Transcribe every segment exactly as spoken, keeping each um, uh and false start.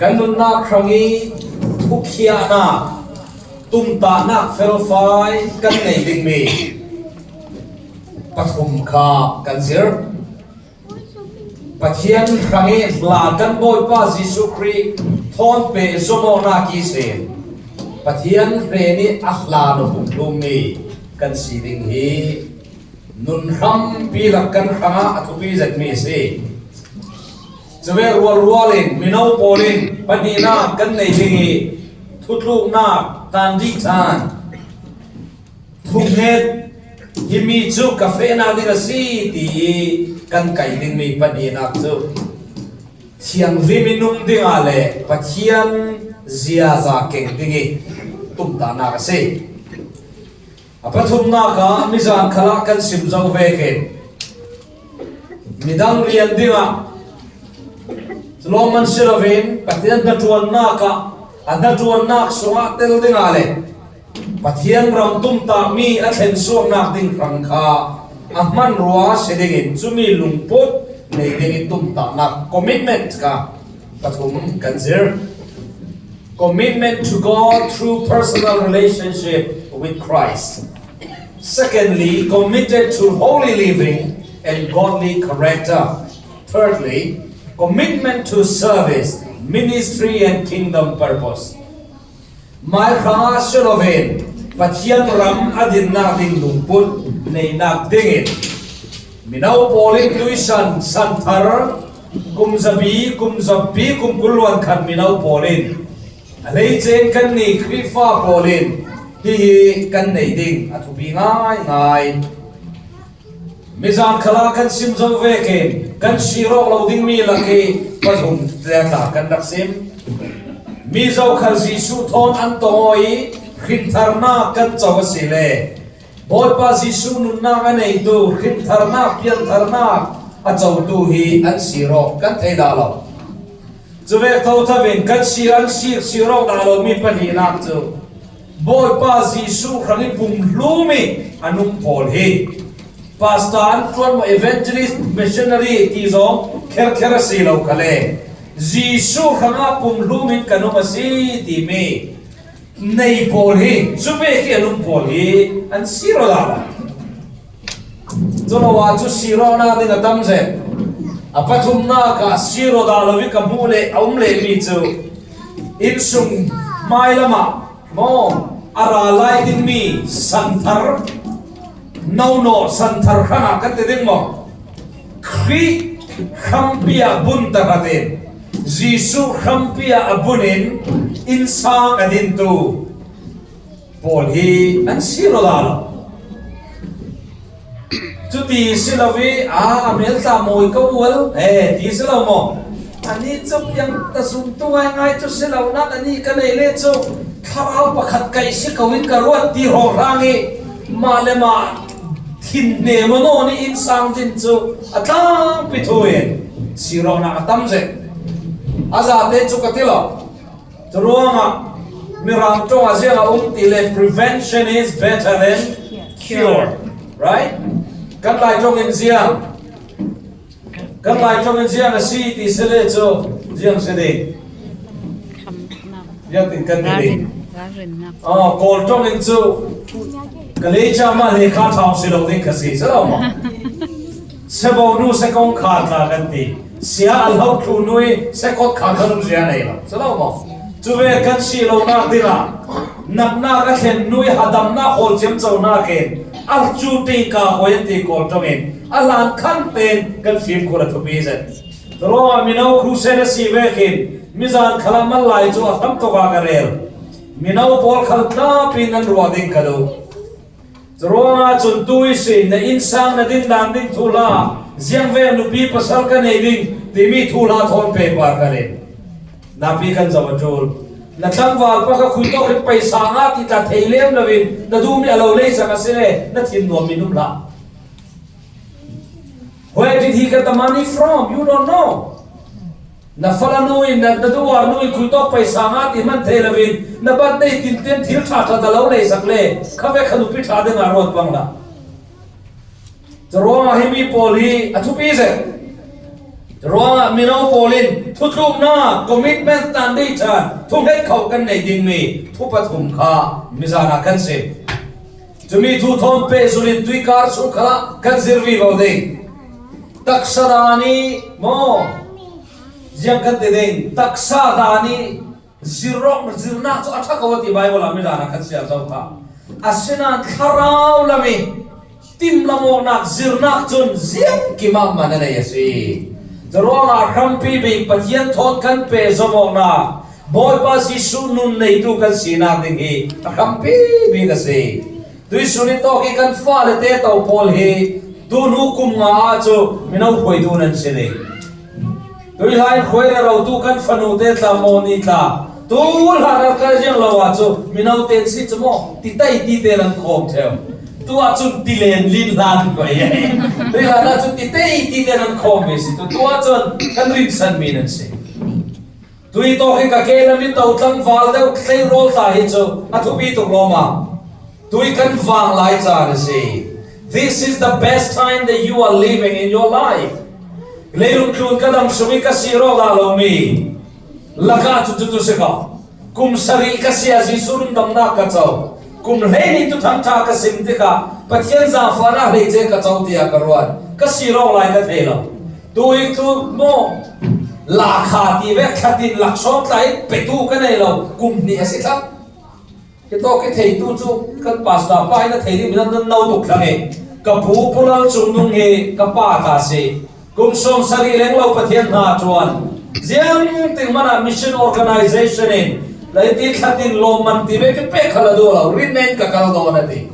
Kan nunnak hrang i thukhiahnak, tumtahnak felfai kan nei dingmi pathum kha kan zir. Pathian hrang i hla kan Bawipa Jesuh Khrih thawn peh zomawknak ihsin Pathian hnen i a hlan a pumhlummi kan si ding hi nun hrampi lak kan hrangah a thupi zetmi a si. Cuvek rualrual in mino pawl in pahnihnak kan nei ding i thutluknak tandih than thunget himi cu ka fehnak ding a si ti i kan kai dingmi pahnihnak cu thianghlim i nung dingah le Pathian ziaza keng ding i tumtahnak a si. A pathumnak ah mizan khalah kan sim zo vekin midang rian dingah lawmman si loin Pathian hnaṭuannak ah a hnaṭuannak sungah tel dingah le Pathian ram tumtahmi a thlensuaknak ding hrang kha a hmanrua si dingin cumi lungput nei ding i tumtahnak commitment kha pathum kan zir. Commitment to God through personal relationship with Christ. Secondly, committed to holy living and godly character. Thirdly, commitment to service, ministry and kingdom purpose. Mai hrangah si loin Pathian ram a dinnak ding lungput neinak dingin mino pawl in tuisan santhar kum zabi, kum zabi, kum kul luan khat mino pawl in a hleice in kannih Khrihfa pawl in hihi kan nei ding a thupi ngaingai. Mizan khalah kan sim zo vekin kan sir awk lo dingmi lak i pathum te tla kan rak sim. Mi zokhal Jesuh thawn an tong aw i hrintharnak kan co a si le Bawipa Jesuh nunnak a neitu hrintharnak, piantharnak a cotu hi an sir awk kan thei dah lo. Cuvek thotho in kan sir, an sir, sir awk dah lomi pahnihnak cu Bawipa Jesuh hrang i pumhlum i a nung pawl hi pastor an ṭuan maw, evangelist, missionary ti zong kherkher a si lo kha le Jesuh hrangah pumhlum in ka nung a si timi nei pawl hi, cuvek i a nung pawl hi an sir aw dah lo. Cu lo ah cu sir awknak ding a tam zet. A pathumnak ah sir aw dah lo i ka hmuh le a um lehmi cu innsung hmailam ah maw a ra lai dingmi santhar, nono santhar hrangah kan ti ding maw? Khrih hrampi ah bun tahratin Jesuh hrampi ah a bun in innsang a dintu pawl hi an sir aw dah lo. Cuti si lo i, a, a hmel tla mawi ko ual, e, ti si lo maw? Ani cu piang ta zumtu ngaingai cu si lo nak ani ka nei le cu thlarau pakhat kaih si ko in ka ruat ti hrawng hrang i mah le mah thin hnem aw nawn i innsang din cu a tlangpi thu in sir awknak a tam zet. A zate cu ka ti lo. Curuangah Mirang ṭong ah ziang a um ti le prevention is better than cure, right? Kan Lai ṭong in ziang, kan Lai ṭong in ziang a si ti si le cu ziang si ding. Ziang tin kan ti ding. Oh, Kawl ṭong in cu ka leica mah le kha ṭhawng si lo ding ka si, si lo maw? Sebo nu se kong kha tla kan ti. Sia a lo thlu nu i se kot kha kha lum zia nei lo. Salo mo. Cu ve kan si lo nak ding ah natnak a thlen nu i hadamnak hawl ciamco nak in a cu ti ka hoi an ti kawl ṭong in a hlan khan tein kan fimkhur a thupi zet. Rawh a mino crusade a si vekin mizan khalam man lai cu a hram tuk ah ka rel. Mino pawl khal tlapi nan ruah ding ka duh. Curuangah cun tu ihsin na innsang na dindan ding thuhla, ziangvek nupi pasal ka nei ding timi thuhla thawn pehpar ka len. Napi kan zoh a ṭul. Na tlangval pakhat khui tawk in paisa ngah ti tla thei lem loin na duhmi a lo lei sak a si le na thin nuam in um hlah. Where did he get the money from? You don't know. Na fala nu in, na, na duar nu in khui tawk paisa ngah ti hman thei loin na bat nei tinten thil ṭha ṭha ta lo lei sak le kha ve kha nupi ṭha dingah ruat pang hlah. Curuangah himi pawl hi a thupi zet. Ruangah mino pawl in thutlukna, commitment, tan dei ṭhan, thunget khauh kan nei ding mi thu pathum kha mizanah kan sim. Cumi thu thawn pehzulin tuikar sung khalah kan zir vivo ding. Taksa dan i maw, ziang kan ti ding, taksa dan i zirrawk, zirnak cu a ṭha ko a ti Bible ah mizanah kan siar zo kha. Asinain thlarau lam i timlam awknak, zirnak cun ziangkim ah man a nei a si. Curuangah hrampi bik Pathian thawn kan pehzom awknak, Bawipa Jesuh nun neitu kan sinak ding hi a hrampi bik a si. Tuihsun i tawk i kan fale te to pawl hi tuhnu kum nga ah cu mino hruaitu nan si ding. Tuihlan hruai le rotu kan fanu te tla, mawni tla, tuhlan a kal ziang lo ah cu mino te an si cu maw, ti tei ti te nan khawm ṭheu. Tu ah cun ti len lin hlan hruai a hi. Tuihlan ah cun ti tei ti te nan khawm ve si tu. Tu ah cun kan rinsan mi nan si. Tui tawk hi ka ke lam i to tlangval deuh tleirawl ta hi cu a thupi tuk lawm ah, tui kan vang lai caan a si. This is the best time that you are living in your life. Leilung tlun ka dam sung i ka sir awk dah lomi lakah cu cucu si ko. Kum sarih ka si ah Jesuh rundamnak ka co. Kum hleihnih tu thangṭha ka sim tikah Pathian zaangfahnak hleice ka co tiah ka ruat. Ka sir awk lai ka thei lo. Tui tu maw, lakha ti vek thlatin laksawng tla i petu ka nei lo, kum hnih a si thlang. Hitawk i theitu cu kan pastor pa in a thei ding mi nan no tuk thlang i, ka pu Pu Lal Cung Nung hi ka pa ta si. Kum sawm sarih leng lo Pathian hna ṭuan. Ziangtik hmanh ah mission organization in lei ti thlatin lawmman ti vek i pek khal a duh lo, rin nen ka kal dawn a ti.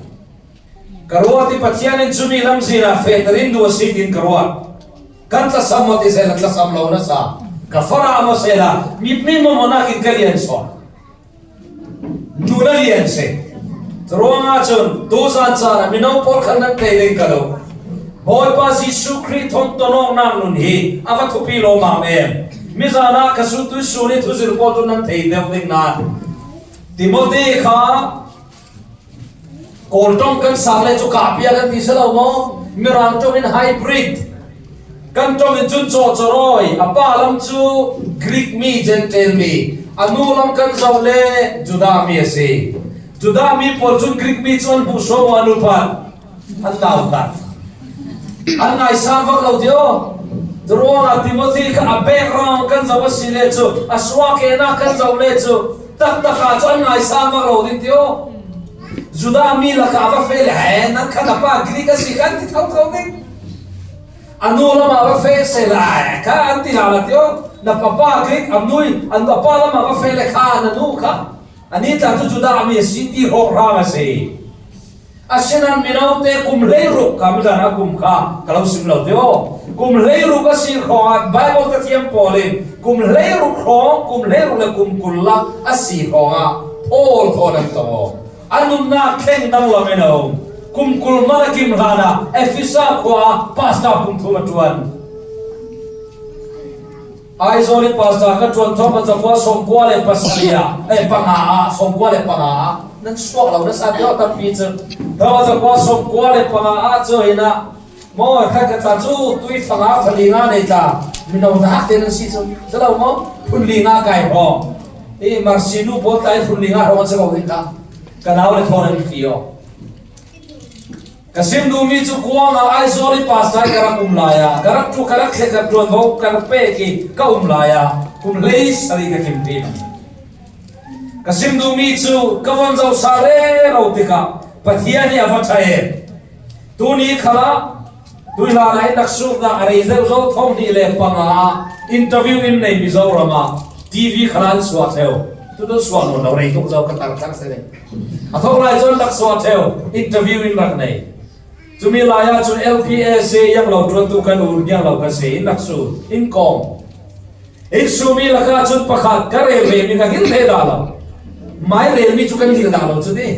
Ka ruat i Pathian in cumi lamzin ah fehter in duh a si tin ka ruat. Kan tlasam maw ti sehla tlasam lo na sa. Ka farah maw sehla mi, mi maw maw nakin ka lian sawn. Nu na lian si. Curuangah cun tuzan caan ah mino pawl khan nan thei ding ka lo. Bawipa Jesuh Khrih thawngton awknak nun hi a va thupi lawmam em. Mizan ah ka zutui sun i thuzir pawl cu nan thei deuh ding nan. Timothy kha Kawl ṭong kan sang le cu kahpi a kan ti si lo maw? Mirang ṭong in hybrid. Kan ṭong in cun cawcawrawi, a pa lam cu Greek mi, Gentile mi, a nu lam kan zoh le Judah mi a si. Judah mi pawl cun Greek mi cu an hmuh sual an upat, an nautat. An ngaisam vak lo tio. Curuangah Timothy kha a background kan zoh a si le cu, a suak enak kan zoh le cu, taktak ah cu an ngaisam vak lo ding tio. Judah mi lakah va feh le, "He, nan kha na pa Greek a si," kan ti thotho ding. A nu lam ah va feh sehla, "He, kha," an ti lala tio. Na pa, pa Greek, a nu, an pa lam ah va feh le kha na nu kha. Ani tla cu Judah mi a si ti hrawnghrang a si. Asinain mino te kum hleiruk, ka mizan a kum kha ka lo sim lo tio. Kum hleiruk a si hrawngah Bible Cathiam pawl in kum hleiruk hrawng, kum hleiruk le kum kul lak a si hrawngah Paul thawn an tong aw. A nunnak thleng danglam in a um. Kum kul hmanh a kim hlanah Efesa khua ah pastor kum thum a ṭuan. Aizawl i pastor ka ṭuan thawng a cakhua sawmkua le pasarih ah, eh, panga ah, sawmkua le panga ah. Nan suak lo na sa tio tampi cu. Thawng a cakhua sawmkua le panga ah cu hin ah, maw, khat ka tla cu tuifang ah fali nga nei tla, mino nak te nan si cu. Si lo maw? Phunli nga kai hrawng. I Marsi nu pawl tla i phunli nga hrawng an si ko ding kha. Ka nau le thawn an ti aw. Ka sim duhmi cu kuang ah Aizawl i pastor ka rak um lai ah, ka rak ṭu, ka rak thleh, ka ṭuanvo, ka rak pek i ka um lai ah, kum hlei sarih ka kim ṭi. Ka sim duhmi cu ka von zoh sa rero tikah Pathian hi a va ṭha em. Tuni khalah tuihlan ah in rak surnak a rei zeuh zo thawng hnih le panga ah interview in nei Mizoram ah T V khalah an suah ṭheu. Tutu suah nawn lo, rei tuk zo ka tar thlang si ding. A thawk lai cu an rak suah ṭheu, interview in rak nei. Cumi lai ah cun L P S A yang lo ṭuantu kan u, yang lo kan si, in rak su, in kawm. In sumi lakah cun pakhat ka rel ve mi ka hngilh dah lo. Mai rel mi cu kan hngilh dah lo cu ti.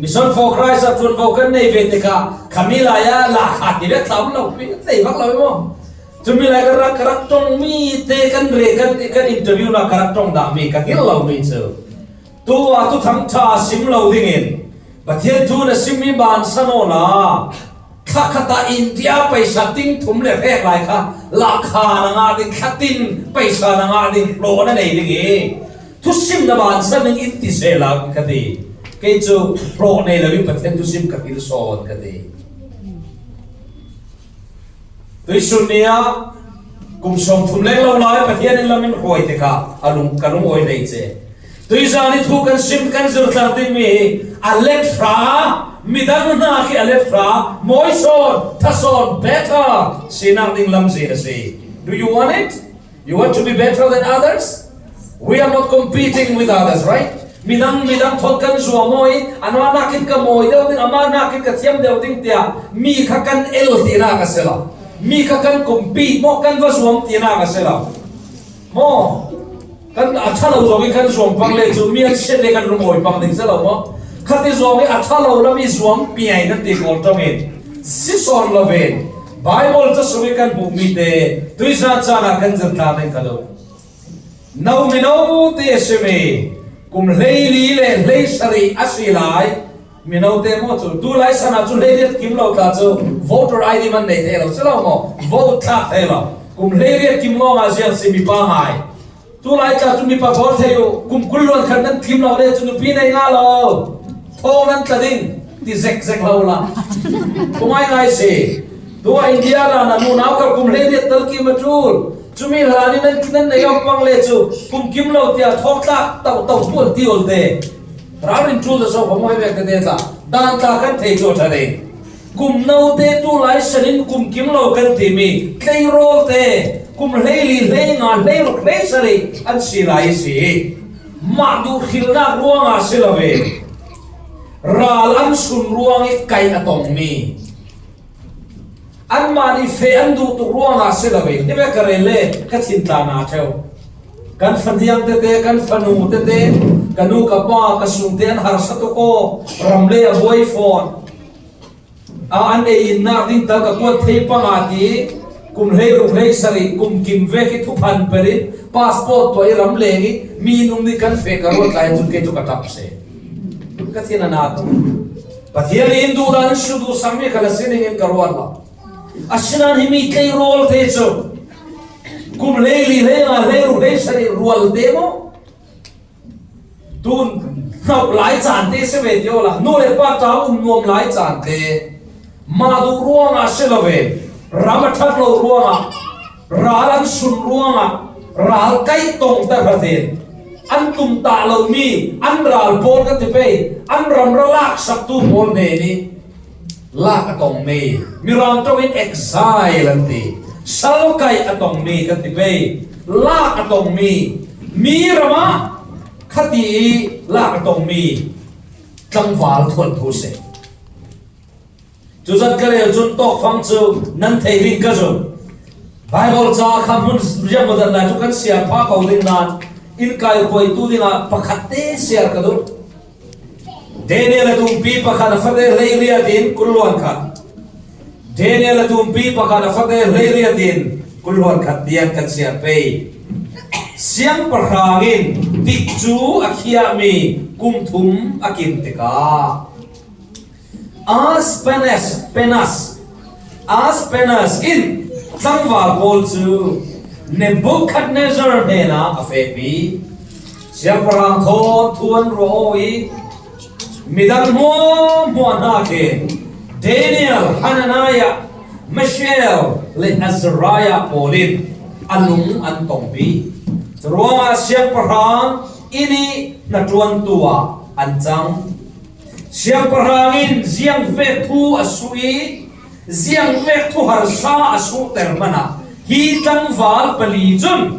Mission for Christ a ṭuanvo kan nei ve tikah khami lai ah lakha ti vek tlau lo pi, nei vak lo i maw? Cumi lai ka rak, ka rak ṭong mi te kan re, kan, kan interview nak ka rak ṭong dah mi ka hngilh lo mi cu. Tu ah tu thangṭha a sim lo dingin Pathian thu na simmi bansan awla Thla khat ah India paisa ting thum le hrek lai kha, lakha na ngah ding, thla tin paisa na ngah ding hlawh na nei ding hi. Thusim na bansan ding in ti sela ka ti. Kei cu hlawh nei lo i Pathian thusim ka hrilh sawn ka ti. Tuisun ni ah kum sawmthum leng lo lai Pathian in lam in hruai tikah a lung, ka lungawi hlei ce. Tuizan i thu kan sim kan zir tlang dingmi hi a let hra, midang hna khi a let hra, mawi sawn, ṭha sawn, better sinak ding lamzin a si. Do you want it? You want to be better than others? We are not competing with others, right? Midang, midang thawt kan zuam aw i, amah nakin ka mawi deuh ding, amah nakin ka thiam deuh ding tiah mi kha kan el tinak a si lo. Mi kha kan compete maw, kan va zuam tinak a si lo. Maw? Kan a ṭha lo zong i kan zuam pang le cu mi an siat le kan lungawi pang ding si lo maw? Khat i zong i a ṭha lo lam i zuam piai nan ti kawl ṭong in si sawn lo ve. Bible ca sung i kan hmuhmi te tuizan caan ah kan zir tlang ding ka duh. No mino te a simi kum hleili le hleisarih a si lai. Mino te maw cu, tu lai san ah cu hleiriat kim lo tla cu voter I D man nei thei lo si lo maw? Vote thlak thei lo. Kum hleiriat kim lawng ah ziang si mipa ngai. Tu lai tla cu mipa bawl thei uh. Kum kul luan khat nan kim lo le cu nupi nei nga lo. Thawng nan tla ding ti zek zek lo la. Kum ai ngai si. Tu a India ran ah nunau kha kum hleiriat tal kim a ṭul. Cumi hlan i nan, nan nei awk pang le cu kum kim lo tiah thawk tlak tauh tauh tuan ti ol te. Ralrin ṭul zaso phamawh vek tete tla dan tla kan thei cu a ṭha ding. Kum no te tu lai san in kum kim lo kan timi tleirawl te kum hleili hleinga hleiruk hleisarih an si lai i si. Mah duhhrilnak ruangah si lo ve. Ral an sun ruang i kaih a tongmi. Anmah nih feh an duh tuk ruangah si lo ve. Hi ve ka rel le ka thin tla hna ṭheo. Kan faniang tete, kan fanu tete, ka nu ka pa, ka sungte an harsa tuk aw, ram le a buai fawn. A an ei innak ding tal ka kuat thei panga ti kum hleiruk hleisarih kum kim vek i thuphan per in passport tuah i ram leng i minung nih kan feh ka ruat lai cun kei cu ka ṭap seh. Ka thin a na tuk. Pathian nih in duhdan in su duhsakmi kha na sining in ka ruat lo. Asinain himi tleirawl te cu kum hleili hleinga hleiruk hleisarih rual te maw? Tun hnauh lai caan te si ve ti awla nu le pa ta um nuam lai caan te mah duh ruangah si lo ve. Ram a ṭhat lo ruangah, ral an sun ruangah, ral kaih tong ta hratin an tumtah lomi an ral pawl ka ti pei, an ram ra laksaktu pawl hnen i lak a tongmi, Mirang ṭong in exile an ti, salkaih a tongmi kan ti pei, lak a tongmi, mi ramah khati i lak a tongmi tlangval thuanthu si. Cuzat ka rel cun tawkfang cu nan thei ding ka zumh. Bible caah kha hmun rian maw dan lai cu kan siar pha ko ding nain in kai hruaitu dingah pakhat te siar ka duh. Daniel a tumpi pakhat a fate hleiriat in kul luan khat. Daniel a tumpi pakhat a fate hleiriat in kul luan khat tiang kan siar pei. Siangpahrang in tikcu a khiahmi kum thum a kim tikah Aspenas, Penas, Aspenas in tlangval pawl cu Nebukhadnezzar hnenah a fehpi. Siangpahrang thawn thu an ruah aw i midang hmuahhmuah hna khin Daniel, Hananiah, Mishael le Azariah pawl in a lung an tongpi. Curuangah siangpahrang inn i hnaṭuantu ah an cang. Siangpahrang in ziangvek thu a suh i ziangvek thuharsa a suhter hmanah hi tlangval pali cun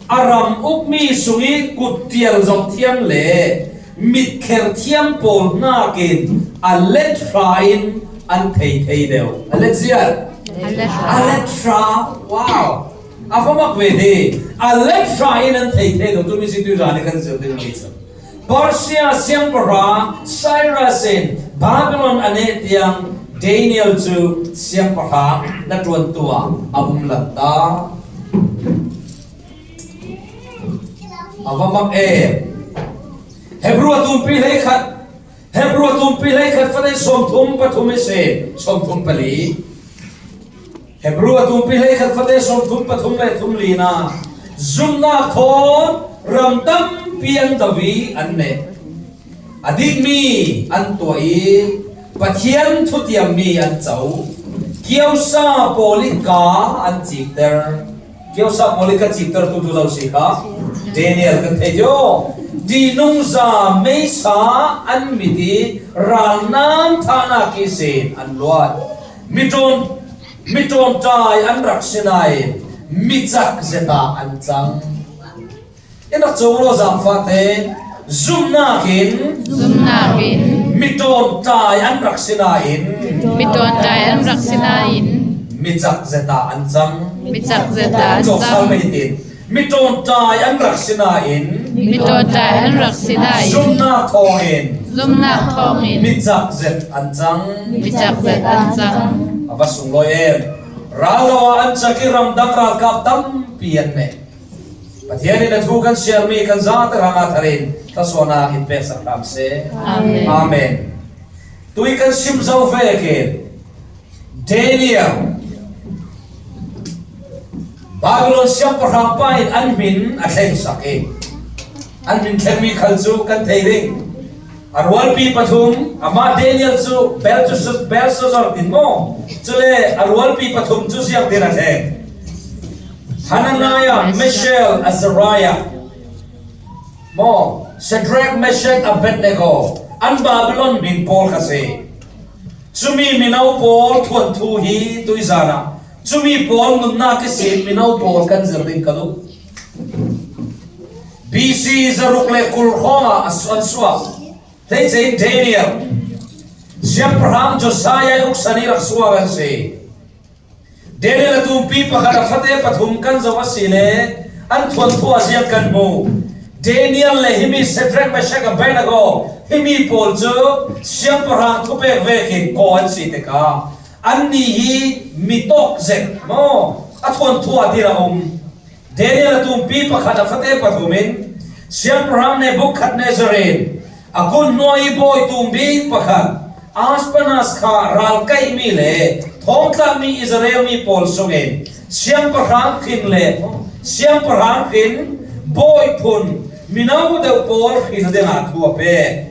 a ram ukmi sung i kut ṭial zong thiam le mitkher thiam pawl hnakin a let hra in an thei thei deuh. A let ziat? A let hra. A let hra. Wow! A va mak ve hi. A let hra in an thei thei deuh. Tumi si tuizan i kan zir ding mi cu. Persia siangpahrang Cyrus in Babylon a neh tiang Daniel cu siangpahrang hnaṭuantu ah a um lanta. A va mak e. Hebru a tumpi hleikhat Hebru a tumpi hleikhat fate sawmthum pathum i sin, sawmthum pali. Hebru a tumpi hleikhat fate sawmthum pathum le thum lina. Zumnak thawn ram tampi an do i an neh. A dikmi an tuah i Pathian thutiammi an co. Kiosa pawl i ka an cikter. Kiosa pawl i ka ciktertu tu zo si kha Daniel kan thei dio. Dihnungza meisa an mit i ralnam thahnak ihsin an luat. Miṭawn, miṭawnṭai an rak si nain micak zeta an cang. In rak co law zaangfahte, zumnakin, zumnakin, miṭawnṭai an rak si nain, miṭawnṭai an rak si nain, micak zeta an cang. Micak zeta an cang. Cawk sal mai hitin. Miṭawnṭai an rak si nain, miṭawnṭai an rak si nain, zumnak thawngin, zumnak thawngin, micak zet an cang. Micak zet an cang. A va sunglawi em. Ral lo ah an cak i ramdang ralkap tampi an neh. Pathian in a thu kan siarmi kan zate hrangah tharin thluasuahnak in peksak hram seh. Amen. Amen. Tui kan sim zo vekin Daniel, Babylon siangpahrang pa in an hmin a thlengsak i an hmin thlengmi khal cu kan thei ding. A rualpi pathum, amah Daniel cu Belteshazzar, Belshazzar tin maw? Cule a rualpi pathum cu ziangtin a thleng? Hananiah, Mishael, Azariah. Maw, Shadrach, Meshach, Abednego, an Babylon hmin pawl kha si. Cumi mino pawl thuanthu hi tuizan ah cumi pawl nunnak ihsin mino pawl kan zir ding ka duh. B C zaruk le kul hrawngah a su-, an suak. Hleice in Daniel, siangpahrang Josiah i uksan i rak suak an si. Daniel a tumpi pakhat a fate pathum kan zoh a si le an thuanthu ah ziang kan hmu. Daniel le himi Shadrach, Meshach, Abednego himi pawl cu siangpahrang thupek vekin kaw an si tikah annih hi mi tawk zet maw a thuanthu ah dir a um. Daniel a tumpi pakhat a fate pathum in siangpahrang Nebuchadnezzar in a kun hnuai i bawi tumbik pakhat Ashpenaz kha ralkaihmi le thawngtlakmi Israel mi pawl sungin siangpahrang khin le siangpahrang khin bawi phun mino deuh pawl hrin dingah thu a pek.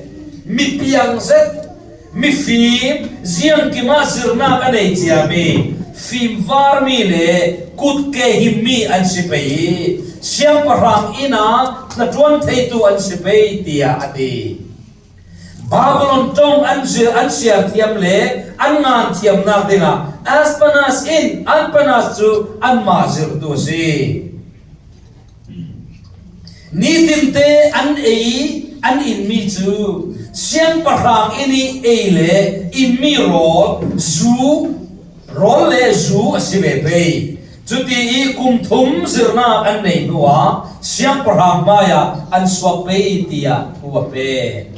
Mi piang zet, mifim, ziangkim ah zirnak a nei ciami, fimvarmi le kutke himmi an si pei i, siangpahrang inn ah hnaṭuan theitu an si pei, tiah a ti. Babylon ṭong an zir, an siar thiam le an ngan thiamnak dingah Ashpenaz in, Ashpenaz cu anmah zirhtu a si. Nitinte an ei, an inmi cu siangpahrang inn i ei le inmi rawl, zu, rawl le zu a si ve pei. Cuti i kum thum zirnak an neih hnuah siangpahrang hmaiah an suak pei, tiah thu a pek.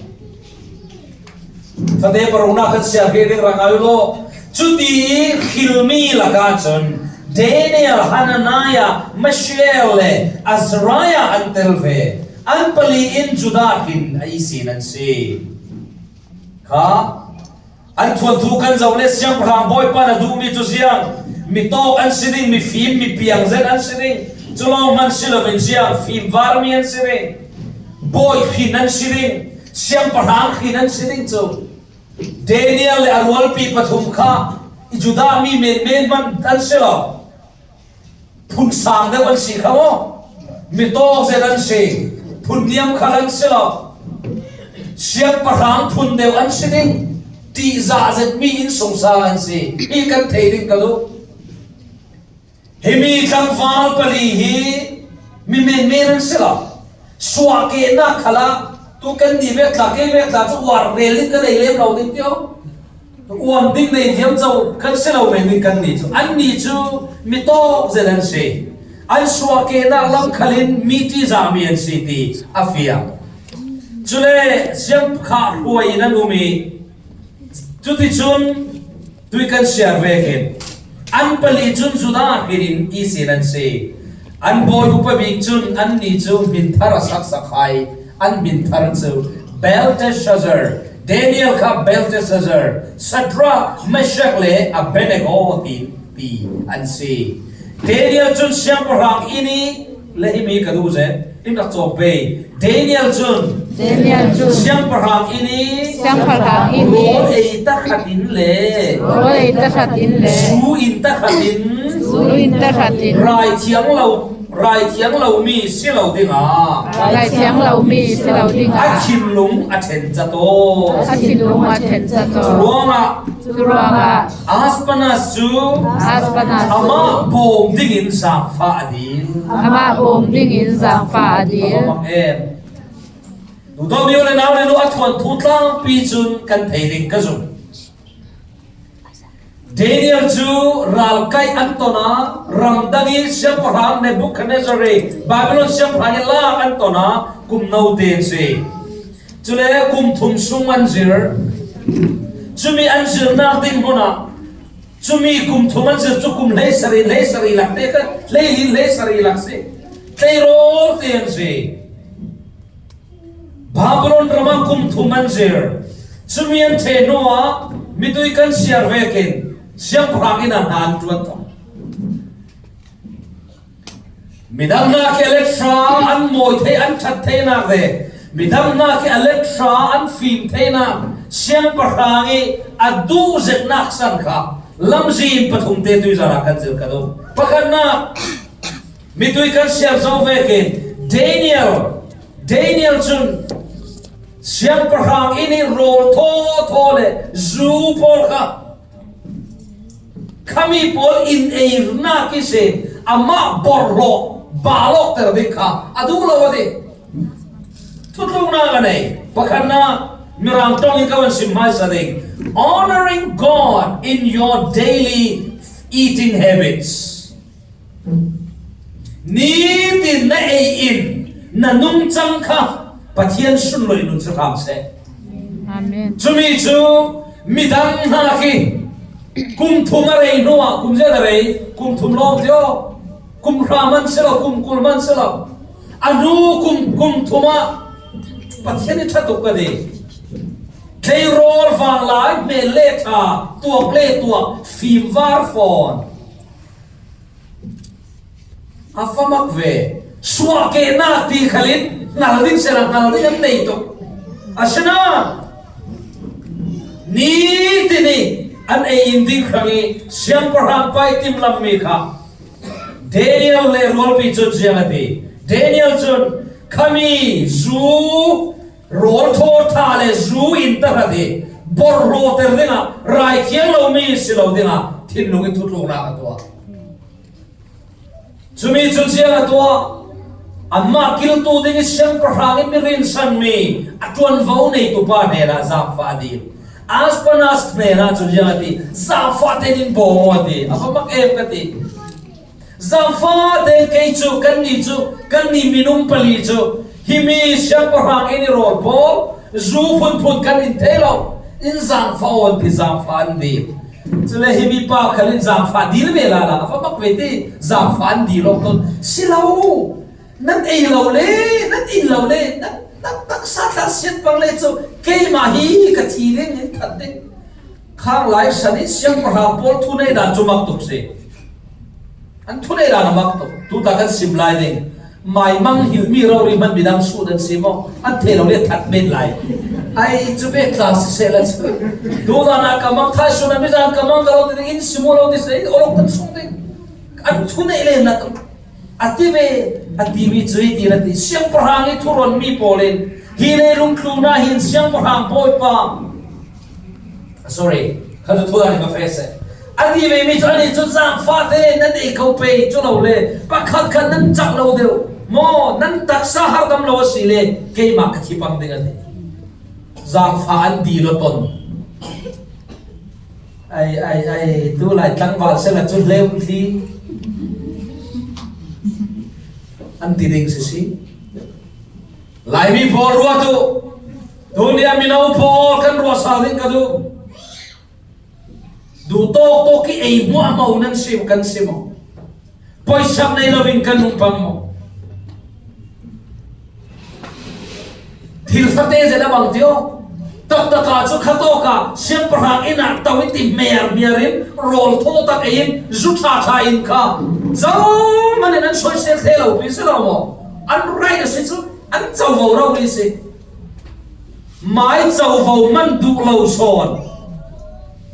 Fate paruknak kan siar hrih ding rang ai law. Cuti i hrilmi lakah cun Daniel, Hananiah, Mishael le Azariah an tel ve. An pali in Judah hrin a ihsin an si. Kha an thuanthu kan zoh le siangpahrang bawipa na duhmi cu ziang, mi tawk an si ding, mifim, mi piang zet an si ding. Cu lawng hman si loin ziang, fimvarmi an si ding. Bawi hrin an si ding, siangpahrang hrin an si ding cu. Daniel le a rualpi pathum kha i Judah mi menmen hmanh an si lo. Phun sang deuh an si kha maw? Mi tawk zet an si, phun niam khal an si lo. Siangpahrang phun deuh an si ding, ṭihzah zetmi innsungsang an si. Hi kan thei ding ka duh. Himi tlangval pali hi mi menmen an si lo. Suahkehnak khalah tu kan ni vek tla, kei vek tla cu uar rel in ka nei lem lo ding tio. Uar ding nei thiam co kan si lo men ding kan ni cu. Anni cu mi tawk zet an si. An suahkehnak lam khalin mi ṭihzahmi an si ti a fiang. Cule siangpahrang hruai in an um i, cuticun tui kan siar vekin an pali cun Judah hrin in ihsin an si. An bawi upa bik cun anni cu hminthar a saksak hai. An hminthar cu Belteshazzar, Daniel kha Belteshazzar, Shadrach, Meshach le Abednego ti, ti an si. Daniel cun siangpahrang inn i le himi ka duh zet, in rak cawk pei. Daniel cun Daniel cun siangpahrang inn i siangpahrang inn i rawl ei tahratin le rawl ei tahratin le zu in tahratin zu in tahratin rai thiang lo, rai thiang lomi si lo dingah rai thiang lomi si lo dingah a thinlung a ṭhen cato. A thinlung a ṭhen cato. Curuangah curuangah Aspanas cu Aspanas cu amah bawm dingin zaangfah a dil. Amah bawm dingin zaangfah a dil. Mak em. Duhdawtmi u le nau le nu, a thuanthu tlangpi cun kan thei ding ka zumh. Daniel cu ralkaih an ton a, ramdang i siangpahrang Nebuchadnezzar i Babylon siangpahrang i lak an ton a, kum no te an si. Cule kum thum sung an zir. Cumi an zirnak ding hmun ah, cumi kum thum an zir cu kum hleisarih, hleisarih lak te kha, hleili hleisarih lak si. Tleirawl te an si. Babylon ram ah kum thum an zir. Cumi an ṭheh hnuah mitui kan siar vekin siangpahrang inn ah hna an ṭuan thawk. Midang hna khi a let hra an mawi thei, an ṭhat theinak le midang hna khi a let hra an fim theinak siangpahrang i a duh zetnak san kha lamzin pathum te tuizan ah kan zir ka duh. Pakhatnak, mitui kan siar zo vekin Daniel, Daniel cun siangpahrang inn i rawl thawthaw le zu pawl kha khami pawl in eirnak ihsin amah borhhlawh, balawkter ding kha a duh lo a ti. Thutluknak a nei. Pakhatnak, Mirang ṭong in ka van sim hmaisa ding. Honoring God in your daily eating habits. Nitin na ei in na nungcang kha Pathian sunloih nun cu hram seh. Amen. Cumi cu midang hna khi kum thum a rei hnuah, kum zet a rei, kum thum lawng tio, kum hra man si lo, kum kul man si lo, a hnu kum, kum thum ah Pathian i ṭha tuk ka ti. Tleirawl vanglai hmel le ṭha, tuak le tuak, fimvar fawn. A fa mak ve. Suahkehnak ti khal in hngal ding sehla hngal ding an nei tuk. Asinain nitin i an ei in ding hrang i siangpahrang pa i timhlamhmi kha Daniel le rualpi cun ziang a ti. Daniel cun khami zu rawl thawtha le zu in tahrat i borhhlawhter dingah rai thiang lomi si lo dingah thinlung i thutluknak a tuah. Cumi cun ziang a tuah? Anmah kiltu ding i siangpahrang in mi rinsanmi a ṭuanvo neitu pa hnenah zaangfah a dil. Aspanas hnenah cun ziang a ti? Zaangfah tein in bawm aw a ti. A va mak em ka ti. Zaangfah tein kei cu, kannih cu, kannih minung pali cu himi siangpahrang inn i rawl pawl zu phunphun kan in thei lo. In zaangfah aw an ti, zaangfah an dil. Cule himi pa khal in zaangfah dil ve lala, a va mak ve ti, zaangfah an dil awk ton. Si lo, nan ei lo le, nan in lo le, nan, nan taksa thlahsiat pang le cu, keimah hi ka thi ding, in that ding. Khang lai san i siangpahrang pawl thuneihdan cu mak tuk si. An thuneihdan a mak tuk. Tuta kan sim lai ding. Maimang hilmi rori hman midang sut an si maw? An thei lo le that men lai. Ai cu ve tla siseh la cu. Tutan ah ka mang thai sun a mizan ka mang ka lo ti ding in si mu lo ti seh, olok kan sung ding. An thuneih le na tuk. A ti ve, a timi cu hi ti na ti. Siangpahrang i thuronmi pawl in hi leilung tlun ah hin siangpahrang Bawipa, sorry, kha cu thudan in ka feh seh. A ti ve mi cu anih cu zaangfah te nan ei ko pei cu lo le pakhat khat nan cak lo deuh maw? Nan taksa hardam lo a si le keimah ka thi pang ding a ti. Zaangfah an dil aw ton. Ai, ai, ai, tu lai tlangval sehla cu hleu thli an ti ding si si. Laimi pawl ruat uh. Tunia mino pawl kan ruahsal ding ka duh. Duh tawk tawk i ei hmuahhmuah nan si kan si maw? Poisak nei loin kan nung pang maw? Thil fate zet a bang tio. Taktak ah cu khatawk ah siangpahrang inn ah to i ti hmerhmer in, rawl thawh tak ei in, zu ṭha ṭha in kha zohman in an soisel thei lo pi si lo maw? An right a si cu, an covo rori si. Mai covo man duh lo sawn.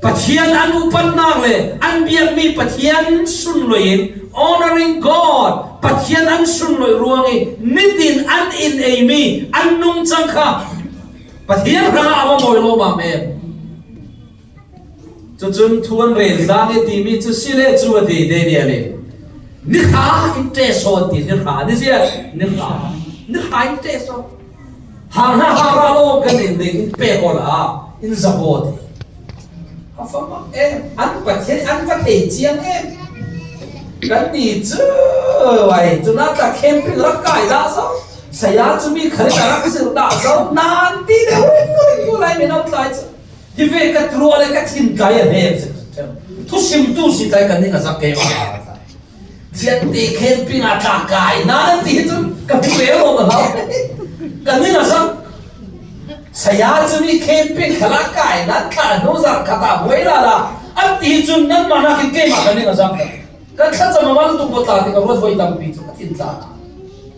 Pathian an upatnak le an biakmi Pathian sunlawih in, honoring God, Pathian an sunlawih ruang i nitin an in eimi an nungcang kha Pathian hrangah a va mawi lawmam em? Cucun thu an rel zang i timi cu si le cu a ti Daniel in, ni hra in ṭeh sawn ti, ni hra, ni zia, ni hra, ni hra in ṭeh sawn. Hang hna hra lawng kan in ding in pek aw la, in zak aw ti. A fa mak em, an Pathian an va thei ciang em. Kan ni cu, ai, cu na ta camping rak kai dah zo. Saya cu mi khal in a rak zir dah zo. Nan ti deuh ring ring tu lai mi no tlai cu. Hi ve ka ruah le ka thin tlai a hnem si. Thusimtu si tlai kan ning a zak ke ma. Ziangte camping a tla kai nan an ti hi cun ka hmu ve lo ka hau. Ka ning a zak. Saya cu mi camping khalah kai nan thla hnu zar khat ah buai lala an ti hi cun nanmah nakin keimah ka ning a zak. Kan thlacam a mal tuk maw tla ti ka ruat voi tampi cu ka thin tla.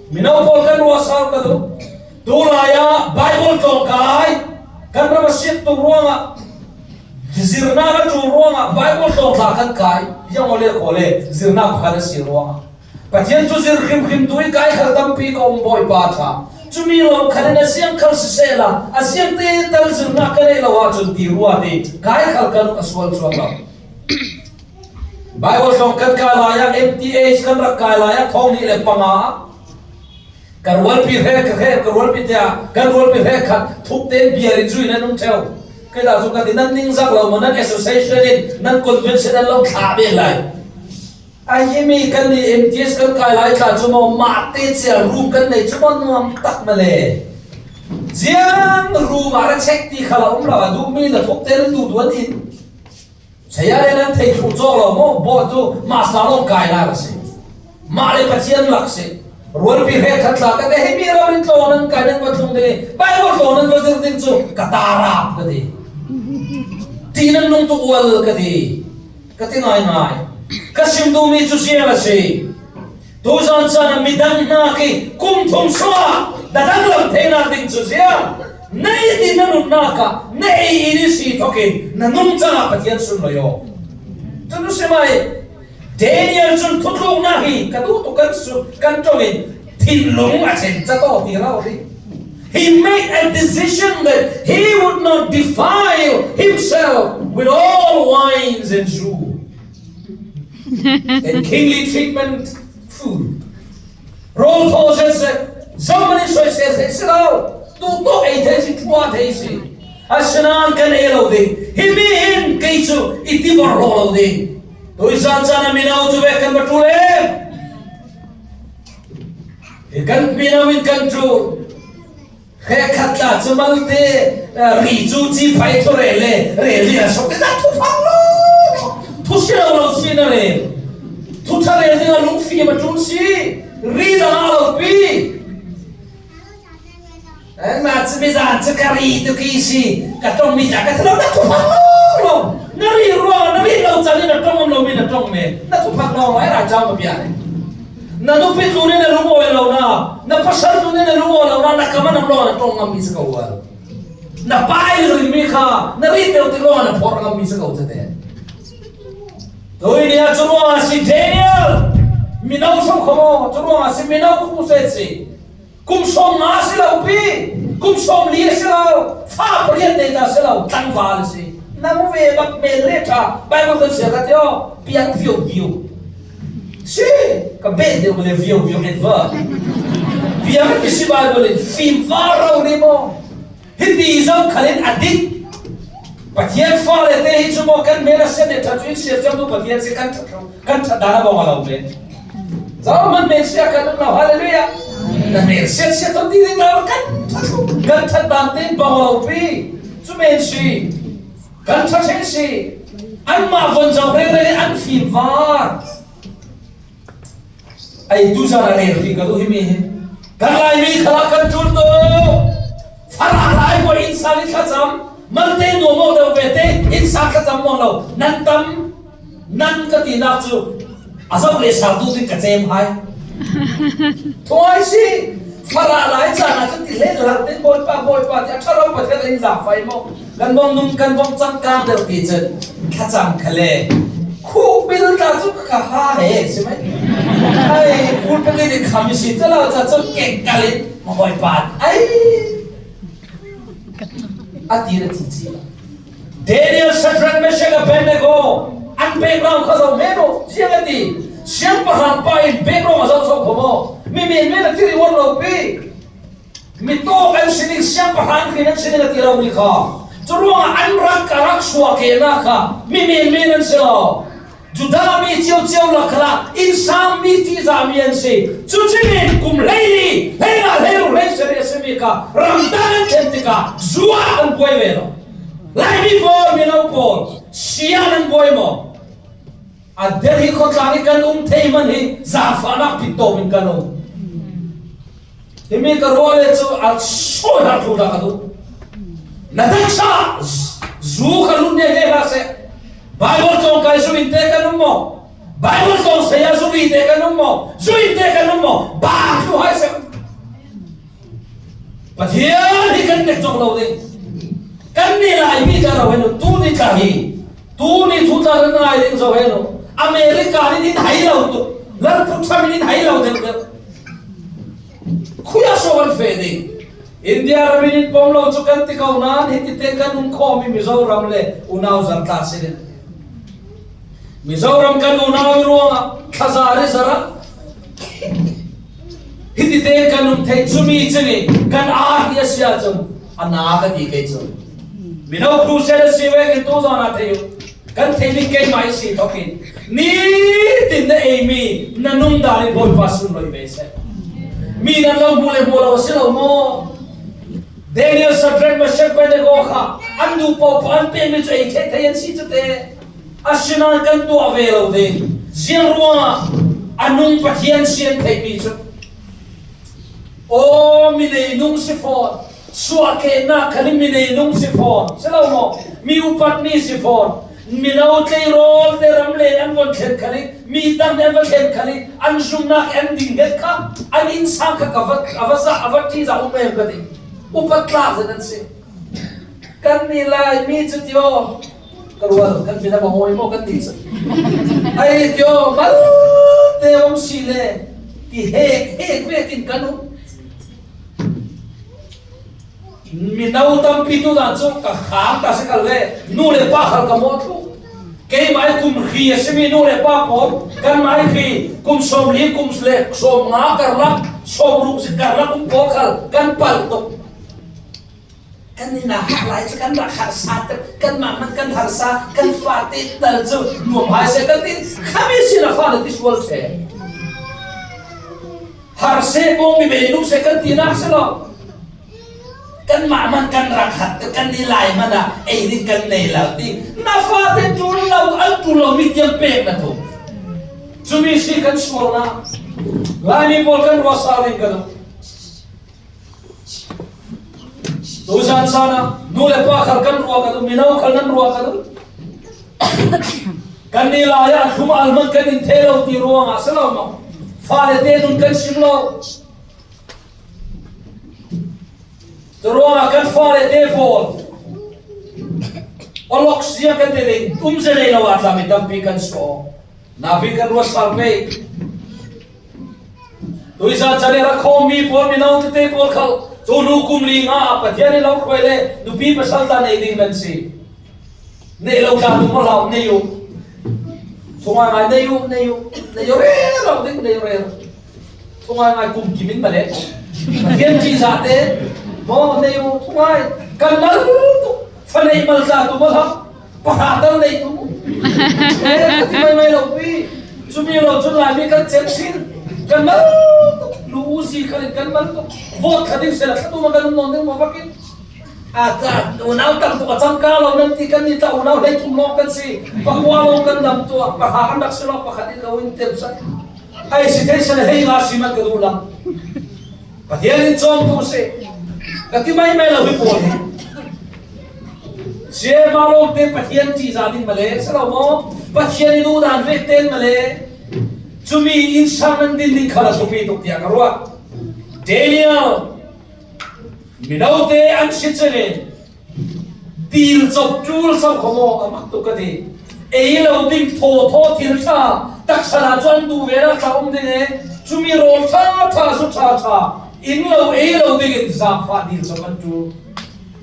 Mino pawl kan ruah sau ka duh. Tulai ah Bible tlawng kai, kan ram a siat tuk ruangah, zirnak a ṭul ruangah Bible tlawng tla kan kai, ziang aw le khaw le, zirnak pakhat a si ruangah. Pathian cu zir hrimhrim tu i kai khal tampi ka um Bawipa ṭha. Cumi lo khat in a ziang khal sisehla, a ziangte tal zirnak ka neih lo ahcun ti ruat i kai khal kan a sual cuang lo. Bible tlawng kan kai lai ah, M T H kan rak kai lai ah, thawng hnih le panga ah, ka rualpi hre, ka hre, ka rualpi te ah, kan rualpi hre khat thuk tein biar in zui nan um ṭheu. Kei dah cu ka ti, nan ningzak lo maw, nan association in, nan convention an lo thlah ve lai. A himi kan ni M T H kan kai lai tla cu maw, mah te cia room kan nei cu maw, nuam tak ma le. Ziang room ah ra check ti kha lo um lo, a duhmi na thuk tein an duh tuan in. Saya le nan thei thluh cawk lo maw? Bawi cu master lawng kai lai a si. Mah le Pathian lak si. Rualpi hrekkhat tla ka te, himi rau in tlawng nan kai nan va tlung ding i, Bible tlawng nan va zir ding cu ka ta rap ka ti. Ti nan nung tuk ual ka ti. Ka ti ngaingai. Ka sim duhmi cu ziang a si. Tuzan caan ah midang hnak i kum thum sungah na danglam theinak ding cu ziang, na it in na nunnak ah na ei in i si thokin na nungcang ah Pathian sunlawih aw. Cun u sim ai, Daniel cun thutluknak hi ka duh tuk kan su-, kan ṭong in thinlung a chen cat aw ti rau ding. He made a decision that he would not defile himself with all wines and juice. And kingly treatment food. Rawl thaw zet zet, zohman in soisel thei si lo. Tu tawh ei thei si, ṭhuah thei si. Asinain kan ei lo ding. Himi hin kei cu i ti borhhlawh lo ding. Tuzan caan ah mino cu ve kan va ṭul em? Hi kan mino in kan ṭul. Hrekkhat tla cu malte, eh, ri cu ci phai thu rel le, rel ding a sok, na thu phang lo. Thu si lo lo si na rel. Thu ṭha rel ding a lungfim a ṭul si. Ri dang a lo pi. Eh, na cu mi zan cu ka ri tu ki si. Ka ṭong mi ca ka si lo, na thu phang lo lo. Na ri ruang, na ri lo caan in na ṭong um lo mi na ṭong me. Na thu phang lo lo, ai ra cau ma bia le. Na nupi tlun in na lungawi lo na, na pasal tlun in na lungawi lo na, na kam a nam lawng na ṭong ngam mi si ko ual. Na pa i rin mi kha, na rin deuh ti lawng na phor ngam mi si ko cate. Tui nia cu ruang a si Daniel, mino sung kho, cu ruang a si mino khu se si. Kum sawm nga si lo pi, kum sawm li si lo, fa pariat nei ta si lo, tlangval si. Nang ve bak mel le ṭha, Bible kan siar ka ti aw, piang viau viau. Si, ka bet deuh le viau viau et va. Piang a ti si Bible in fimvar rau ni maw? Hiti zong khal in a dik. Pathian fale te hi cu maw kan hmel a siat le ṭha cu in siar cang tu Pathian si kan ṭha, kan ṭhat dan a bawng a lo ve. Zohman men siat kan um lo, hallelujah. Na men siat siat tu ti ding lo kan ṭhat, kan ṭhat dan te bawng a lo pi. Cu men si. Kan ṭha ṭheh si. Anmah von zoh rengre an fimvar. Ei tuzan a rel hrih ka duh himi hi. Kan Laimi khalah kan ṭul tu. Farah lai buai in Sal in thlacam, malte nuam awk deuh ve te, inn sal thlacam muang lo. Nan tam, nan ka tinak cu a zoh le sal tu ding ka cem hai. Thuai si, Farah lai caan ah cun ti hlei hlak ding, Bawipa, Bawipa, ti a ṭha lo Pathian in zaangfah i maw? Kan vong nung, kan vong cangkang deuh ti cun thlacam kha le. Khuk bil ta cu ka ha he, si mai. Ai, pulpit in kham i si, cala ca cun kengkal in, Bawipa, ai. A ti na ti ci. Daniel, Shadrach, Meshach, Abednego an background kha zoh men uh, ziang a ti. Siangpahrang pa in background a zoh so kho maw? Mi men men a ti rih uar lo pi. Mi tawk an si ding, siangpahrang khin an si ding a ti lo mi kha. Cu ruangah an rak ka rak suak ke na kha mi men men an si lo. Judah mi cio cio lak khalah innsang mi ṭihzah mi an si. Cucingin kum hleili, hleinga, hleiruk, hleisarih a simi kha ramdang an thlen tikah zuah an buai ve lo. Laimi pawl, mino pawl, sian an buai maw? A Delhi khuatlang hi kan um thei hmanh hi zaangfahnak pit tawm in kan um. Himi ka ruah le cu a sawi hna thlu hna ka duh. Na taksa zu ka lut nia he hna seh. Bible tlawng kai zu in te kan um maw? Bible tlawng saya zu in te kan um maw? Zu in te kan um maw? Bang thlu hai seh. Pathian hi kan nek cawk lo ding. Kan ni lai mi ka ro hen u, tu ni tla hi. Tu ni thu tla kan ngai ding zo hen u. America nih in hai lo tuk. Lalpu Trump in hai lo deuh deuh. Khui ah so kan feh ding. India ram in in pom lo cu kan ti ko nain hiti te kan um khawm i Mizoram le unau zam tla si ding. Mizoram kan unau i ruangah thazar i zarh ah hiti te kan um thei, cumi cun i kan aa hi a si ahcun a na ka ti kei cu. Mino crusade a si vekin tu zawn ah thei uh. Kan theihmi keimah i si thawkin nitin na eimi na nung dan in Bawipa sunlawih ve seh. Mi nan lo hmu le hmu lo a si lo maw? Daniel, Shadrach, Meshach, Abednego kha an duh paoh paoh an pekmi cu ei theih thei an si cu te. Asinain kan tuah ve lo ding. Ziang ruangah a nung Pathian si an theihmi cu. Aw, mi nei nung si fawn. Suahkehnak khan mi nei nung si fawn. Si lo maw? Mi upatmi si fawn. Mino tleirawl te ram le an von thlen khal i, mi dang an va thlen khal i, an zumnak an ding het kha, an innsang kha ka va, a va zah, a va ṭihzah um em ka ti. Upat tlak zet an si. Kan ni lai mi cu tio, ka rual, kan min a va hawi maw kan ti cu. Ai tio, malte um si le, ti hek, hek vekin kan um. Mino tampi tu dan cu ka khang ta si khal ve, nu le pa khal ka mawh thluh. Keimah i kum hri a simi nu le pa pawl, kanmah i hri kum sawmli, kum le sawmnga karlak, sawmruk si karlak um pawl khal kan palh tuk. Kan ni na hah lai cu kan rak harsa tuk, kanmah hmanh kan harsa, kan fate tal cu nuam hai seh kan ti, khami sin a fale ti sual seh. Har seh pawng mi bei nu seh kan tinak si lo. Kanmah hmanh kan rak hat, kan ni lai hmanh ah ei ding kan nei lo ti. Na fate ṭul lo, an ṭul lo mi tiang pek na tu. Cumi si kan sualnak. Laimi pawl kan ruah sal ding ka duh. Tuzan chan ah nu le pa khal kan ruah ka duh, mino khal nan ruah ka duh. Kan ni lai ah a thlum al hmanh kan in thei lo ti ruangah si lo maw? Fale te nun kan sim lo. Curuangah kan fale te pawl awlok siang kan ti ding, umze nei lo ah tla mi tampi kan suah. Napi kan ruat sal pei. Tuizan chan i rak khawmmi pawl, mino tete pawl khal, cu nu kum li nga ah Pathian i lo hruai le nupi pasal ta nei ding nan si. Nei lo tla tu maw hlau, nei uh. Thungai ngai, nei uh, nei uh, nei uh, rero ding, nei uh, rero. Thungai ngai kum kim in male. Pathian ṭihzah te maw, nei uh, thungai. Kan mal tuk, fa nei mal tla tu maw hlau. Pahra tal nei tu. Eh, ka ti mai mai lo pi. Cumi lo cun Laimi kan cem sin. Kan mal tuk. Lu u zi khan in kan mal tuk. Vawt kha ding sela thla tu ma kan um nawn ding ma vakin. A ta unau tam tuk a cangka lo nan ti kan ni ta unau hlei thum lawng kan si. Pakua lawng kan dam tuah. Pahra kan rak si lawng pakhat in ka un tem san. Ai si thei san hei nga si man ka duh lam. Pathian in cawm tu si. Ka ti mai mai lo hi pawl hi. Sia Malawmte Pathian ṭihzah ding male, si lo maw? Pathian i duhdan vekte male. Cumi in sang nan din ding kha la thupi tuk tiah ka ruah. Daniel, minote an si cangin dil cop ṭul cop kho maw a mak tuk ka ti. Ei lo ding thawthaw thil ṭha taksa ah cu an duh ve nak ṭha um ding e. Cumi rawl ṭha ṭha zu ṭha ṭha in lo ei lo dingin zaangfah dil cop an ṭul.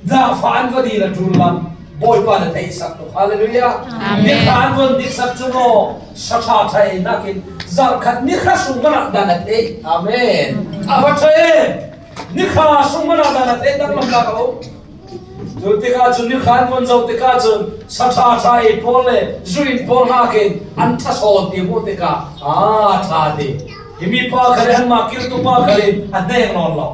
Zaangfah an va dil a ṭul lam Bawipa na theihsak tuk. Hallelujah. Amen. Nikha an von diksak cu maw sa ṭha ṭha ei nakin zarh khat nikha sung manah dan a thei. Amen. A va ṭha e. Nikha sung manah dan a thei danglam nak a um. Cu tikah cun nikha an von zoh tikah cun sa ṭha ṭha ei pawl le zu in pawl hnakin an ṭha sawn ti hmuh tikah aa ṭha ti. Hi mipa khal in anmah kiltu pa khal in a hnek nawn lo.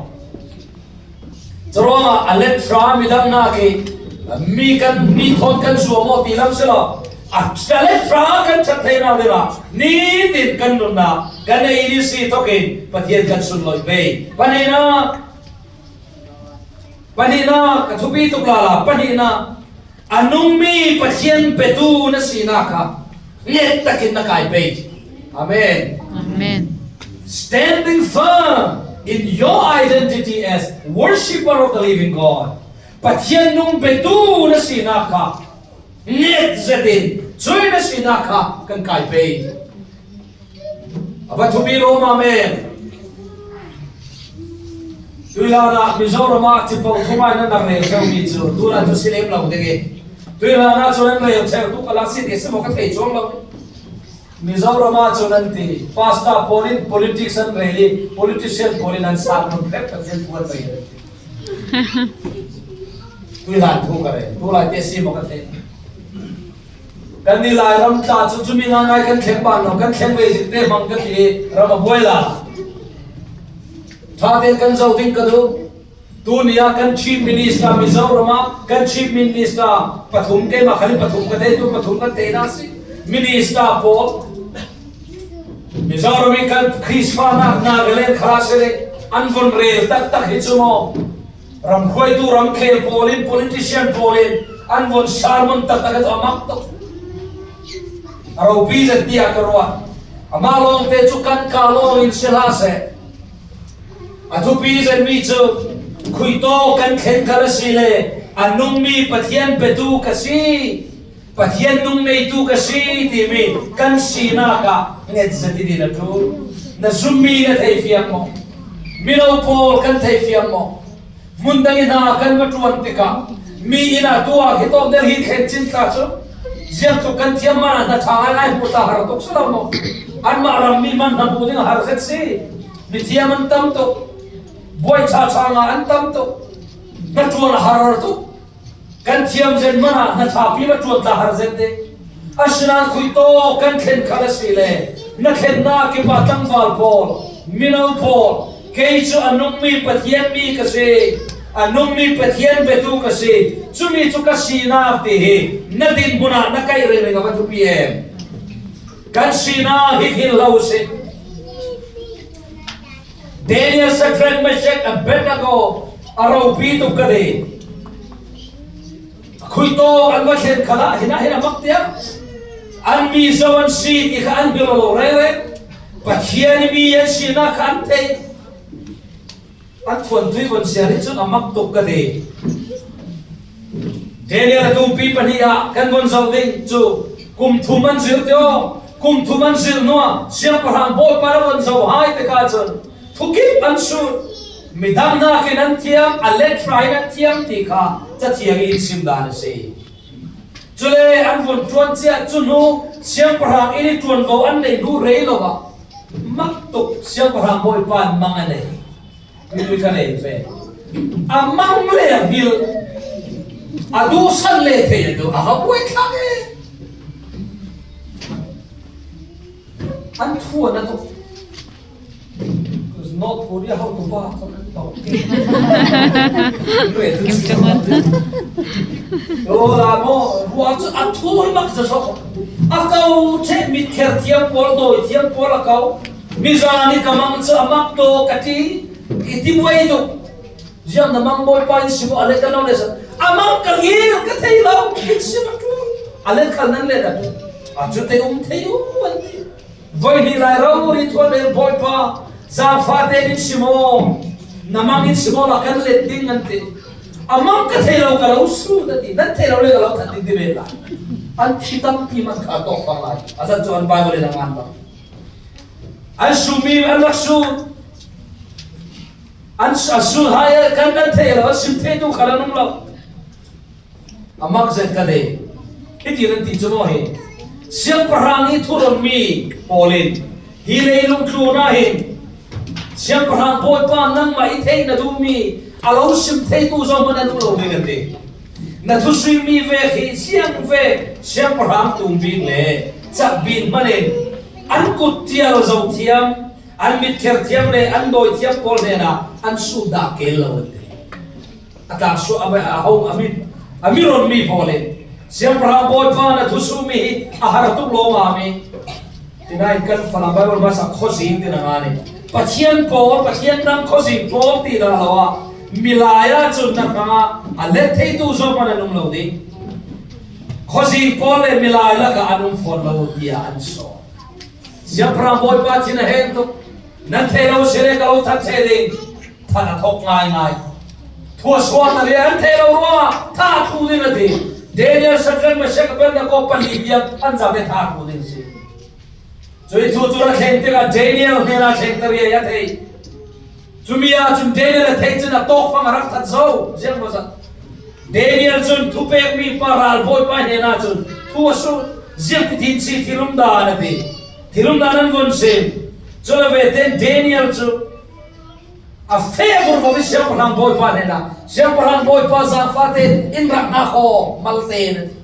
Curuangah a let hra midang hna khi mi kan mi thawn kan zuam aw ti lam si lo. A let hra kan ṭhat theinak dingah nitin kan nunnak kan ei ni si thokin Pathian kan sunloih pei. Pahnihnak, pahnihnak a thupi tuk lala, pahnihnak a nungmi Pathian petu na sinak kha nget takin na kai pei. Amen. Amen. Standing firm in your identity as worshipper of the living God. Pathian nung petu na sinak kha nget zetin cui na sinak kha kan kai pei. A va thupi lawm, amen. Tuilan ah Mizoram ah cipo thumai nan rak rel theu mi cu tulan cu si lem lo ding i tuilan ah cu nan rel theu tu a la si ti si maw ka thei cuang lo. Mizoram ah cu nan ti pastor pawl in politics an rel i politician pawl in an sat nun pek Pathian thu an rel. Tuilan thu ka rel tulai te si maw ka thei. Kan ni lai ram tla cu cumi ngaingai kan thleng ban lo, kan thleng ve zikte hmang ka ti i ram a buai la. Ṭha tein kan zoh ding ka duh. Tuni ah kan Chief Minister Mizoram ah kan Chief Minister pathum, keimah khal in pathum ka thei, tu pathum kan thei hna si. Minister pawl Mizoram i kan Khrihfabu Nagaland khal ah si le an vun rel taktak hi cu maw? Ramhruaitu ramkhel pawl in, politician pawl in an vun sermon taktak a mak tuk. A ropi zet tiah ka ruah. Amah lawngte cu kan ka lawng in si hlah seh. A thupi zetmi cu khuitaw kan thlen khal a si le a nungmi Pathian petu ka si. Pathian nung neitu ka si timi kan sinak ah nget zet i din a ṭul. Na zummi na theifiang maw? Mino pawl kan theifiang maw? Hmun dang i hna kan va ṭuan tikah mi inn ah tu ah hi tawk Delhi thlen cin tla cu ziang tuk kan thiam man ah hna ṭha ngaingai hmuh tla har tuk si lo maw? Anmah ram mi man hna hmuh ding a har zet si. Mithiam an tam tuk, buai ṭha ṭha nga an tam tuk, hna ṭuan a har tuk. Kan thiam zen man ah hna ṭhapi va ṭuan tla har zen ding. Asinain khuitaw kan thlen khal a si le na thlennak kip ah tlangval pawl, mino pawl, kei cu a nungmi Pathian mi ka si, a nungmi Pathian biatu ka si, cumi cu ka sinak ti hi na dinhmun ah na kaih ringring a va thupi em? Kan sinak hi hngilh hlah usih. Daniel, Shadrach, Meshach, Abednego a ropi tuk ka ti. Khuitaw an va thlen khalah hin ah hin a mak tiah an mizaw an si ti kha an hngilh lo rere. Pathian i mi an sinak kha an theih. An thuanthu i von siar hi cun a mak tuk ka ti. Daniel a tumpi pahnih ah kan von zoh ding cu kum thum an zir tio. Kum thum an zir hnuah siangpahrang Bawipa a von zoh hai tikah cun thukip an sur. Midang hnakin an thiam, a let hra in an thiam ti kha Cathiang in sim dan a si. Cule an von ṭuan ciah cu hnu siangpahrang in i ṭuanvo an nei hnu rei lo ah mak tuk siangpahrang Bawipa in mang a nei. Mitui ka rel ve. A mang le a hngilh, a duhsan le thei a duh, a va buai thlang e. An thu a na tuk. North Korea hotupa Kim Jong Un. Kim Jong Un. Ula maw, ruah cu a thu hi mak zet hrawh. A ko ṭheh mitkher thiam pawl, dawi thiam pawl a ko. Mizan i ka mang cu a mak taw ka ti. I ti buai tuk. Ziang na mang Bawipa in si maw, a let kan lo le sa. A mang ka ngil ka thei lo, in sim a tu. A let khal nan let a tu. A cu te um thei u an ti. Voi hnih lai rori thuan el Bawipa, zangfate in sim aw. Na mang in sim aw la kan let ding an ti. A mang ka thei lo ka lo su na ti. Nan thei lo le ka lo that ding ti ve lai. An thi tampi man kha tawk fang lai. A zat cu an Bible in a ngan lo. An sumi an rak su. An a su hai kan kan thei lo, a sim thei tu kha an um lo. A mak zet ka dei. Hiti nan ti cu maw hi. Siangpahrang i thuronmi pawl in hi leilung tlun ah hin Siangpahrang Bawipa nangmah i theih na duhmi a lo sim theitu zong hman an um lo ding an ti. Na thusuihmi vek hi ziang vek Siangpahrang tum bik le cak bik hman in an kut tial zo thiam, an mit kher thiam le an dawi thiam pawl hnenah an sudah kel lo an ti. A tlak suah a, a ho, a mit, a mi ron mi pawl in Siangpahrang Bawipa na thusuhmi hi a har tuk lawmam i. Tinai kan Falam Bible verse a khuazing tin a ngan i. Pathian pawl, Pathian dang khuazing pawl ti dah lo ah milai ah cun na hrangah a let theitu zong hman an um lo ding. Khuazing pawl le milai lakah an um fawn lo tiah an sawn. Siangpahrang Bawipa thin a hen tuk. Nan thei lo si le ka lo that thei ding. Than a thok ngaingai. Thu a suahter i an thei lo ruangah tha a thu ding a ti. Daniel, Shadrach, Meshach, Abednego pali tiang an zam i tha a thu ding si. Cui thu cu a thleng tikah Daniel hnenah thlengter i a thei. Cumi ahcun Daniel a theih cun a tawkfang a rak that zo. Ziang maw zat? Daniel cun thupekmi pa ralbawipa hnenah cun thu a su. Ziangti thin si thil umdan a ti. Thil umdan an vun sim. Cun a vete in Daniel cu a feh vurvo i Siangpahrang Bawipa hnenah, Siangpahrang Bawipa zangfate in rak hna kho malte na ti.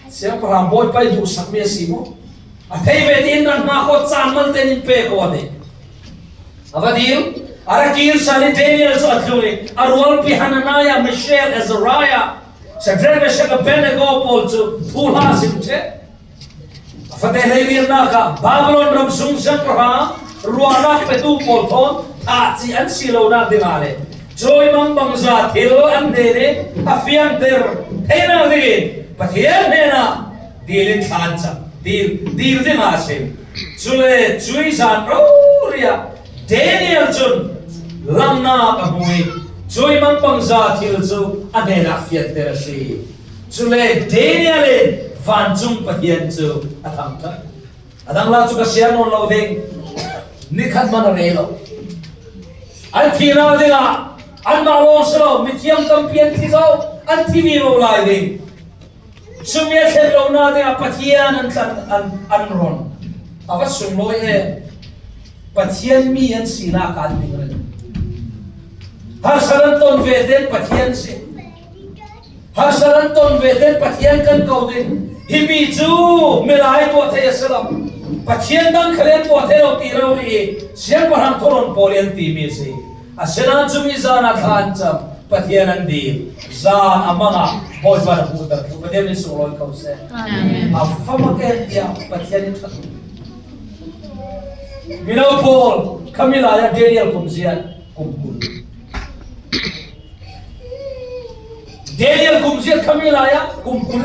Siangpahrang Bawipa i duhsakmi a si maw? A thei ve ti in rak hna kho caan malte in pe ko a ti. A va dil, a ra kir sal i Daniel cu a tlung i a rualpi Hananiah, Mishael, Azariah, Shadrach, Meshach, Abednego pawl cu thuhla a sim ṭheh. A fate hleivirnak ah Babylon ram sung siangpahrang ruahnak petu pawl thawn thahci an si lonak dingah le cawimang bangza thil an hnen i a fiangter theinak dingin Pathian hnenah dil in thla an cam, dil, dil dingah a sim. Cule cui zan rori ah Daniel cun langnak a hmu i cawimang bangza thil cu a hnenah fianter a si. Cule Daniel in vancung Pathian cu a thangṭhat. A dang la cu ka siar nawn lo ding. Nikhat man a rei lo. An thihnak dingah anmah lawng si lo, mithiang tampi an thi zo, an thi vivo lai ding. Cumi a thlen lonak dingah Pathian an tlan, an, an ron. A va sunglawi e. Pathian mi an sinak kan ding ring. Harsat an ton ve tein Pathian si. Harsat an ton ve tein Pathian kan ko ding. Himi cu milai tuah thei a si lo. Pathian dang khal in tuah thei lo ti rori i Siangpahrang thuron pawl i an timi a si. Asinain cumi zan ah thla an cam, Pathian an dil. Zan a mang ah Bawipa na hmuhter thlu Pathian min sunglawi ko seh. Amen. A fa mak em tiah Pathian in ṭhat. Mino pawl, kha milai ah Daniel kum ziat, kum kul. Daniel kum ziat kha milai ah kum kul.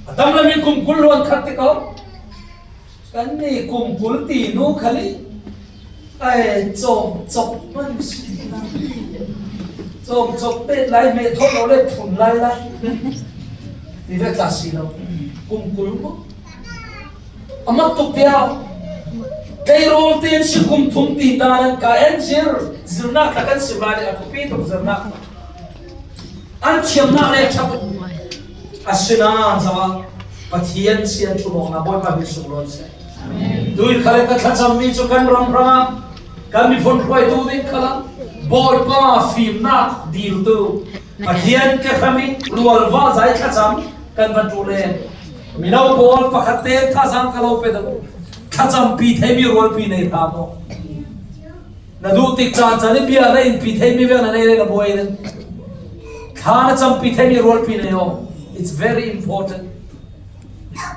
A tam lam in kum kul luan khat te ko. Kan ni kum kul ti nu khal i, ai, cawm cawk man si. Cawm cawk pet lai, meh thawh lo le phun lai lai. Ti ve tla si lo. Kum kul maw? A mak tuk piau. Kei rawl tein si kum thum ti dan an ka en zir. Zirnak kha kan si lai le a thupi tuk zirnak. An thiamnak le a ṭha tuk. Asinain zoh ah Pathian sian ṭhumawknak Bawipa min sunglawi seh. Tui khal ka thlacammi cu kan ram hrangah kan miphun hruaitu ding khalah Bawipa fimnak diltu Pathian ke hrami rualvah zai thlacam kan va ṭuh le mino pawl pakhat te thazaang ka lo pe deuh. Thlacampi theimi rualpi nei hna maw? Na duh tik caan caan i bia na inpi theimi vek na nei le na buai le. Thla na campi theimi rualpi nei aw. It's very important.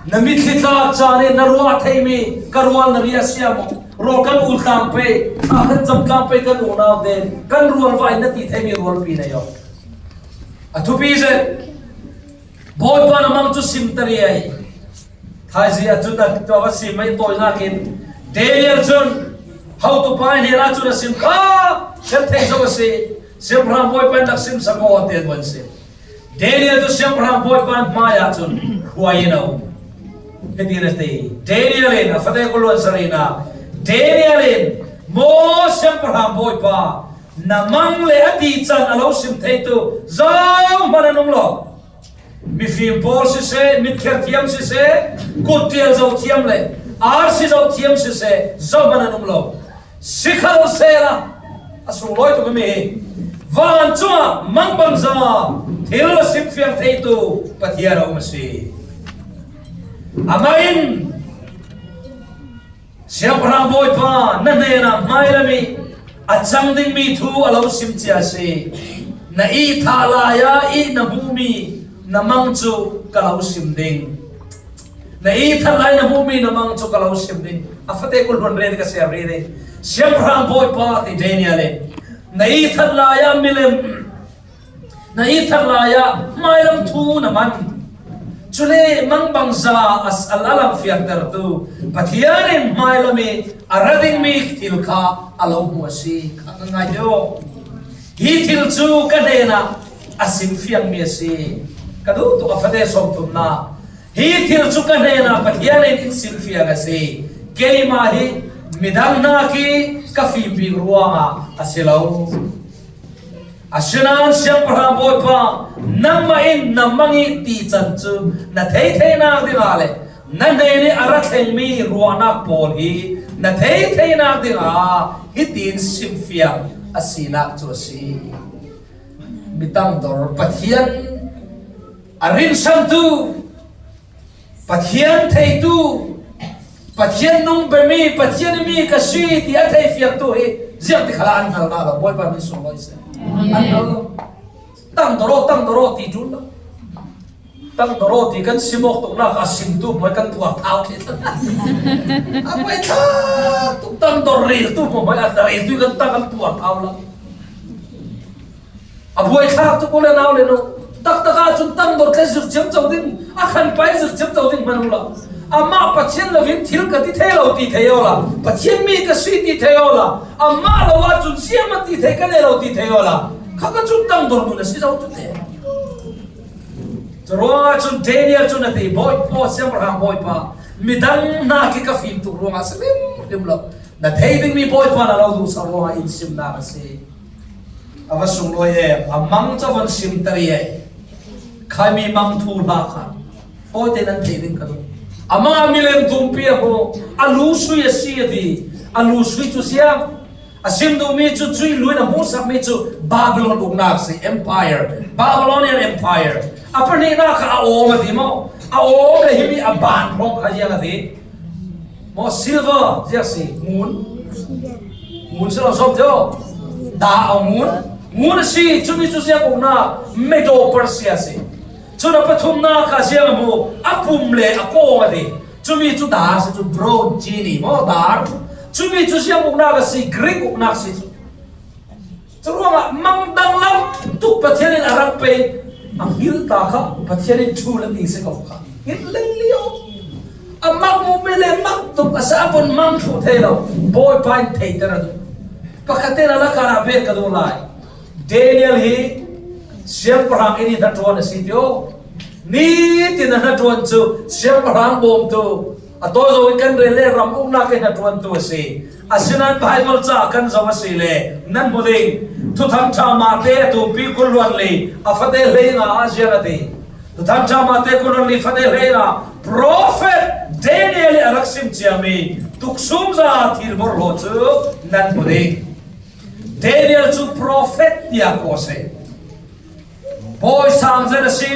Na mitthli tlak caan in na ruah theimi ka rual na riah siam aw. Rual kan ul tlang pei, a kan cam tlang pei kan unau te, kan rual vai na ti thei mi rual pi na yo. A thupi zet, Bawipa na mang cu sim tari ai. Thaizia cun a tua va sim mai tawi nakin Daniel cun hotu pa hnenah cun a sim kha, kan thei zo a si. Siangpahrang Bawipa in rak sim sak maw, tiah tuan sim. Daniel cu siangpahrang Bawipa hmaiah cun hruai in a um. Hitin a ti. Daniel in a fate kuluan sarina. Daniel in maw siangpahrang Bawipa, na mang le a ti can a lo sim theitu zohman an um lo. Mifim pawl siseh, mitkher thiam siseh, kuttial zo thiam le arsi zo thiam siseh, zohman an um lo. Sikhalsehla a sunglawi tuk mi hi vancungah mangbangza thil a simfiang theitu Pathian a um a si. Amah in Siangpahrang Bawipa, na hnenah hmailam i a cang dingmi thu a lo sim cia a si. Na ihthah lai-ah i na hmuhmi na mang cu ka lo sim ding. Na ihthah lai na hmuhmi na mang cu ka lo sim ding. A fate kul hluan rih ka siar rih ding. Siangpahrang Bawipa, ti Daniel in, na ihthah lai-ah milem na ihthah lai-ah hmailam thu na man. Cule mangbangza a, a lam fiangtertu Pathian in hmailam i a ra dingmi thil kha a lo hmu a si. Kha ka ngai deuh. Hi thil cu ka hnenah a simfiangmi a si. Ka duh tuk a fate sawmthumnak. Hi thil cu ka hnenah Pathian in in simfiang a si. Keimah hi midang hnak i ka fim bik ruangah a si lo. Asinain Siangpahrang Bawipa, nangmah in na mang i ti can cu na thei theinak dingah le na hnen i a ra thlengmi ruahnak pawl hi na thei theinak dingah hitin simfiang a sinak cu a si. Mitang dor Pathian a rinsantu, Pathian theitu, Pathian nung bemi, Pathian mi ka si ti a theifiangtu hi ziang ti khalah an hngal dah lo, Bawipa min sunglawi seh. An hngal lo. Tang doro, tang doro ti ṭul lo. Tang doro ti kan sim awk tuknak a simtu hmai kan tuar thau khi. A buaithlak tuk tang dor ril tu hmai a ril tu kan tang kan tuar thau lo. A buaithlak tuk u le nau le nu. Taktak ah cun tang dor tlai zir ciamco ding, a khan pai zir ciamco ding hman u la. Amah Pathian lo in thil ka ti thei lo ti thei awla, Pathian mi ka si ti thei awla, amah lo ah cun ziahman ti thei ka nei lo ti thei awla, kha ka cun tang dor mun a si zo cu te. Curuangah cun Daniel cun a ti, Bawipa, Siangpahrang Bawipa, midang hnak i ka fim tuk ruangah si hrimhrim lo. Na thei dingmi Bawipa na lo duhsak ruangah in simnak a si. A va sunglawi em, a mang cu a van sim tari ai. Khaimi mang thu hla kha tawite nan thei ding ka duh. Amah a milem tumpi a hmu, a lu sui a si a ti. A lu sui cu siang. A sim duhmi cu cuih luin a hmuhsakmi cu Babylon uknak a si, empire. Babylonian Empire. A pahnihnak kha a awm a ti maw? A awm le himi a ban hrawng kha ziang a ti. Maw silver ziak si, ngun. Ngun si lo sawm tio. Dah a ngun. Ngun a si, cumi cu ziang uknak Medo Persia a si. Cun a pathumnak kha ziang a hmu, a pum le a kawng a ti. Cumi cu dar si cu bronze genie maw dar. Cumi cu ziang uknak a si, Greek uknak si cu. Curuangah mang danglam tuk Pathian in a rak pei a hngilh ta kha Pathian in ṭhu le ti si ko kha. Hngilh lei lio. A mak mu mi le mak tuk a sa a pun mang thluh thei lo. Bawipa in theihter a duh. Pakhat in a lakah a pek ka duh lai. Daniel hi siangpahrang in i hnaṭuan a si tio. Nitin a hnaṭuan cu siangpahrang bawmtu, a tawi zo i kan rel le ram uknak i hnaṭuantu a si. Asinain Baibal ca kan zoh a si le nan hmu ding. Thuthang ṭha Mate a tumpi kul hluan li a fate hleinga ah ziang a ti. Thuthang ṭha Mate kul hluan li fate hleinga profet Daniel i a rak sim ciami tuksumza thil borhlaw cu nan hmu ding. Daniel cu profet tiah ko a si. Bawi sang zet a si,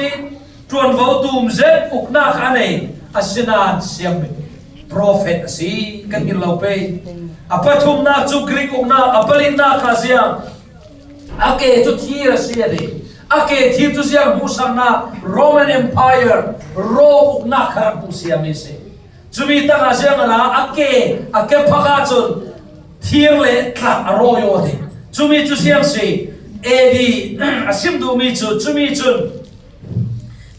ṭuanvo tum zet uknak a nei, asinain siammi profet a si, kan hngilh lo pei. A pathumnak cu Greek uknak, a palinak kha ziang, a ke cu thir a si a ti. A ke thir cu ziang hmuhsaknak Roman Empire, Rome uknak kha rak hmuh siammi a si. Cumi tangah siang a na a ke, a ke phak ahcun thir le tlak a rawi aw hi. Cumi cu siang si, A D a sim duhmi cu cumi cun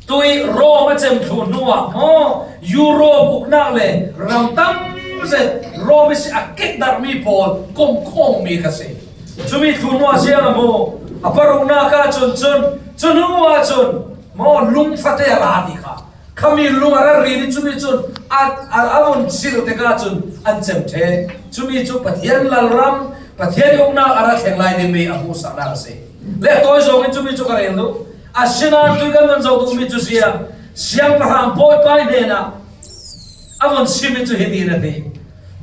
tui Rom a cem thluh hnuah maw, Europe uknak le ram tam zet Rom ihsi a kekdarhmi pawl komkhawngmi kha si. Cumi thluh hnuah siang a hmu, a paruknak ahcun cun, cu hnuah cun maw, lungfate a ra ti kha. Khami lung a ralrin i cumi cun a, a, a vun sir tikah cun an cem ṭheh. Cumi cu Pathian lalram, Pathian uknak a ra thleng lai dingmi a hmuhsaknak a si. Le a tawi zong in cumi cu ka rel duh. Asinain tui kan vun zoh duhmi cu siang, siangpahrang Bawipa hnenah a vun simmi cu hiti na ti.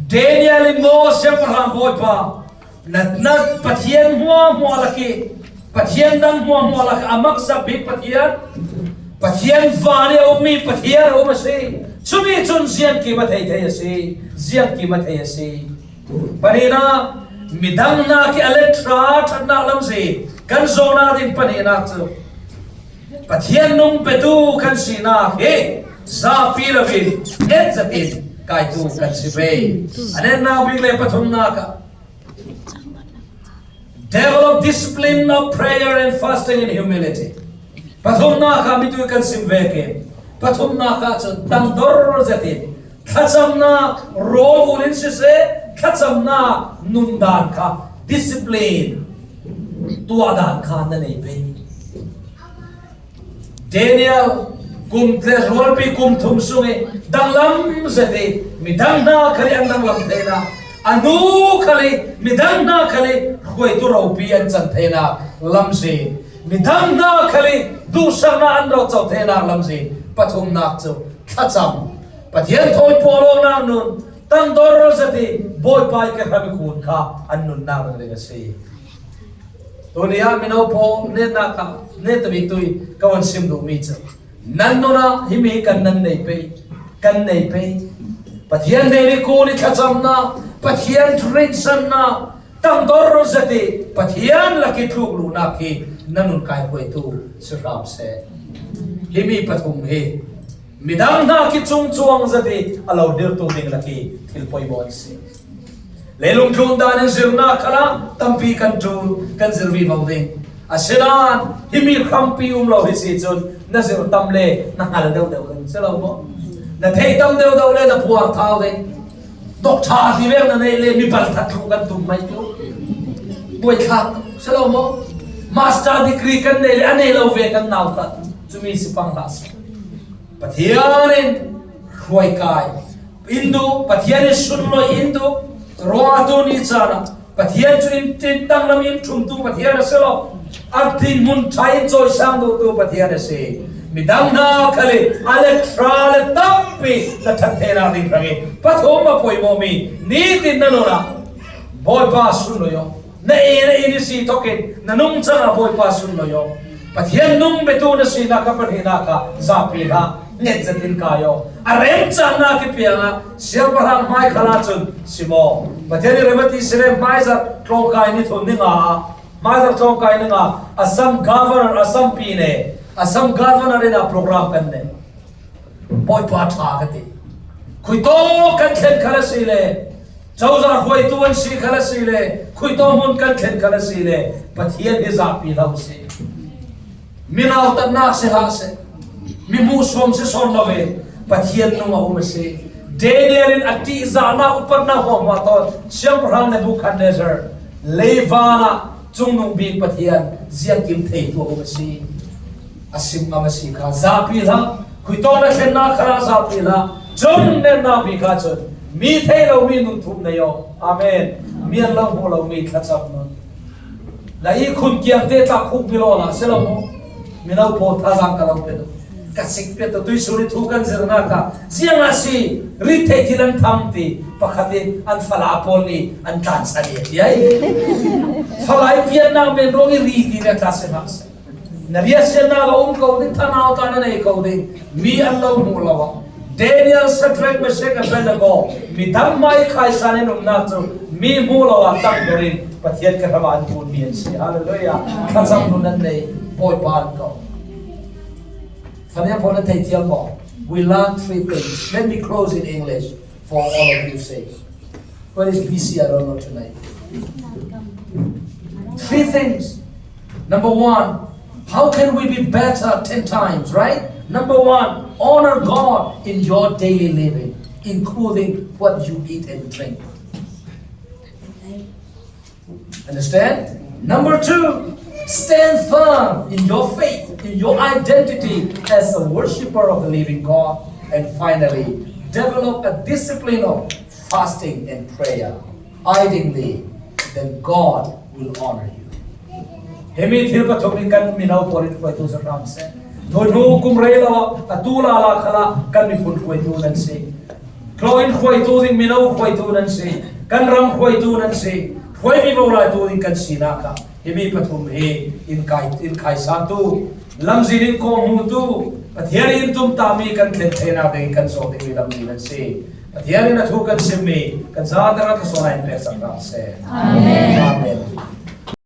Daniel in maw, siangpahrang Bawipa, na, na Pathian hmuahhmuah lak i, Pathian dang hmuahhmuah lak a maksak bik Pathian, Pathian van i a ummi Pathian a um a si. Cumi cun ziangkim a thei thei a si, ziangkim a thei a si. Pahnihnak, midang hna khi a let ṭha ṭhatnak lamzin kan zawhnak ding pahnihnak cu Pathian nung petu kan sinak hi zapi loin et zetin kaitu kan si ve. A netnak bik le pathumnak ah, develop discipline of prayer and fasting in humility. Pathumnak ah mitui kan sim vekin, pathumnak ah cun tangdor zetin thlacamnak rawl in siseh, thlacamnak nundan kha, discipline tuahdan kha na nei pei. Daniel kum le rualpi kum thum sung i danglam zet i midang hna khal i an danglam theinak, a nu khal i midang hna khal i hruaitu ropi an can theinak lamzin, midang hna khal i duhsaknak an rawt co theinak lamzin, pathumnak cu thlacam, Pathian thawi puahlonak nun, tangdor zet i Bawipa i ka hram i khun kha an nunnak ringring a si. Tuni ah mino pawl netnak ah, net bik tui ka van sim duhmi cu, nan nun ah himi kan nan nei pei, kan nei pei. Pathian hnen i kun i thlacamnak, Pathian rinsannak, tangdor zet i Pathian lak i tluk luhnak hi nan nun kai hruaitu si hram seh. Himi pathum hi midang hna khi cungcuang zet i a lo dirtu ding lak i thil poimawh an si. Leilung tlun dan in zirnak khalah tampi kan ṭul, kan zir vivo ding. Asinain himi hrampi um lo hi si cun na zir tam le na hngal deuh deuh ding si lo maw? Na theih tam deuh deuh le na puar thau ding. Doctor ti vek na neih le mi pal that thluh kan tum mai tu. Buaithlak si lo maw? Master degree kan neih le a nei lo ve kan nautat. Cumi si pang hlah si. Pathian in hruaikai in duh, Pathian in sunlawih in duh, ruangah tuni caan ah Pathian cu in, in tanglam in ṭhumtu Pathian a si lo. A dinhmun ṭha in cawisang duhtu Pathian a si. Midang hna khal i a let ṭha le tampi na ṭhat theinak ding hrang i pathum a poimawhmi nitin na nun ah Bawipa sunlawih aw. Na ei na ei ni si thawkin na nung cang ah Bawipa sunlawih aw. Pathian nung biatu na sinak kha pahnihnak ah zapi hlah, nget zetin kai aw. A remcahnak i piang ah siangpahrang hmai khal ahcun si maw? Pathian i remati si le hmaizarh tlawngkai ni thum ni nga ah, hmaizarh tlawngkai ni nga, Assam Governor, Assam pine, Assam Governor in a program kan nei. Bawipa ṭha ka ti. Khuitawk kan thlen khal a si le, cozah hruaitu an si khal a si le, khuitawk hmun kan thlen khal a si le, Pathian hi zapi hlah si. Mi nautatnak si hlah seh, mi hmuhsuam si sawn lo in Pathian nung a um a si. Daniel in a ṭihzahnak upatnak hmuahhmuah tawh siangpahrang Nebukhadnezzar leivan ah cungnung bik Pathian ziangkim theitu a um a si. A sim ngam a si kha zapi hlah, khuitawk na thlennak khalah zapi hlah. Cun netnak bik kha cun mi thei lomi nun thum nei aw. Amen. Mi an lo hmuh lomi thlacam nun. Na ihkhun kiangte tlak khuk mi lawla si lo maw? Mino pawl thazaang ka lo pe tu, ka sik pe tu, tuisun i thu kan zirnak ah ziang a si, rit theih thil an tham ti pakhat in an fala pawl nih an tlansan i a ti ai. Fala i piannak men ruang i ri ti ve tla si hna si. Na riahsiatnak a um ko ding, thanau tla na nei ko ding, mi an lo hmuh lo ah. Daniel, Shadrach, Meshach, Abednego, midang hmai khaisan in umnak cu mi hmuh lo ah tangdor in Pathian ka hram ah an kun mi an si. Hallelujah. Thlacam nun an nei, Bawipa an ko. Fania pawl nan thei thiam maw? We learn three things. Let me close in English for all of you sake. Where is B C? I don't know tonight. Three things. Number one, how can we be better ten times, right? Number one, honor God in your daily living, including what you eat and drink. Understand? Number two, stand firm in your faith, in your identity as a worshiper of the living God. And finally, develop a discipline of fasting and prayer. Ideally, then God will honor you. Himi thil pathum in kan mino pawl in hruaitu sa hram se. Thonu kum rei lo, a tu la la khala kan miphun hruaitu nan si. Tlo in hruaitu ding mino hruaitu nan si. Kan ram hruaitu nan si. Hruai vivo laitu ding kan si na kha. Himi pathum hi in kai, in khai sa tu. Lamzin in ko mu tu. Pathian in tum ta mi kan thlen thena ding kan so ding mi lamzin nan si. Pathian in a thu kan sim mi kan za ta ka so na in pek sa hram se. Amen. Amen.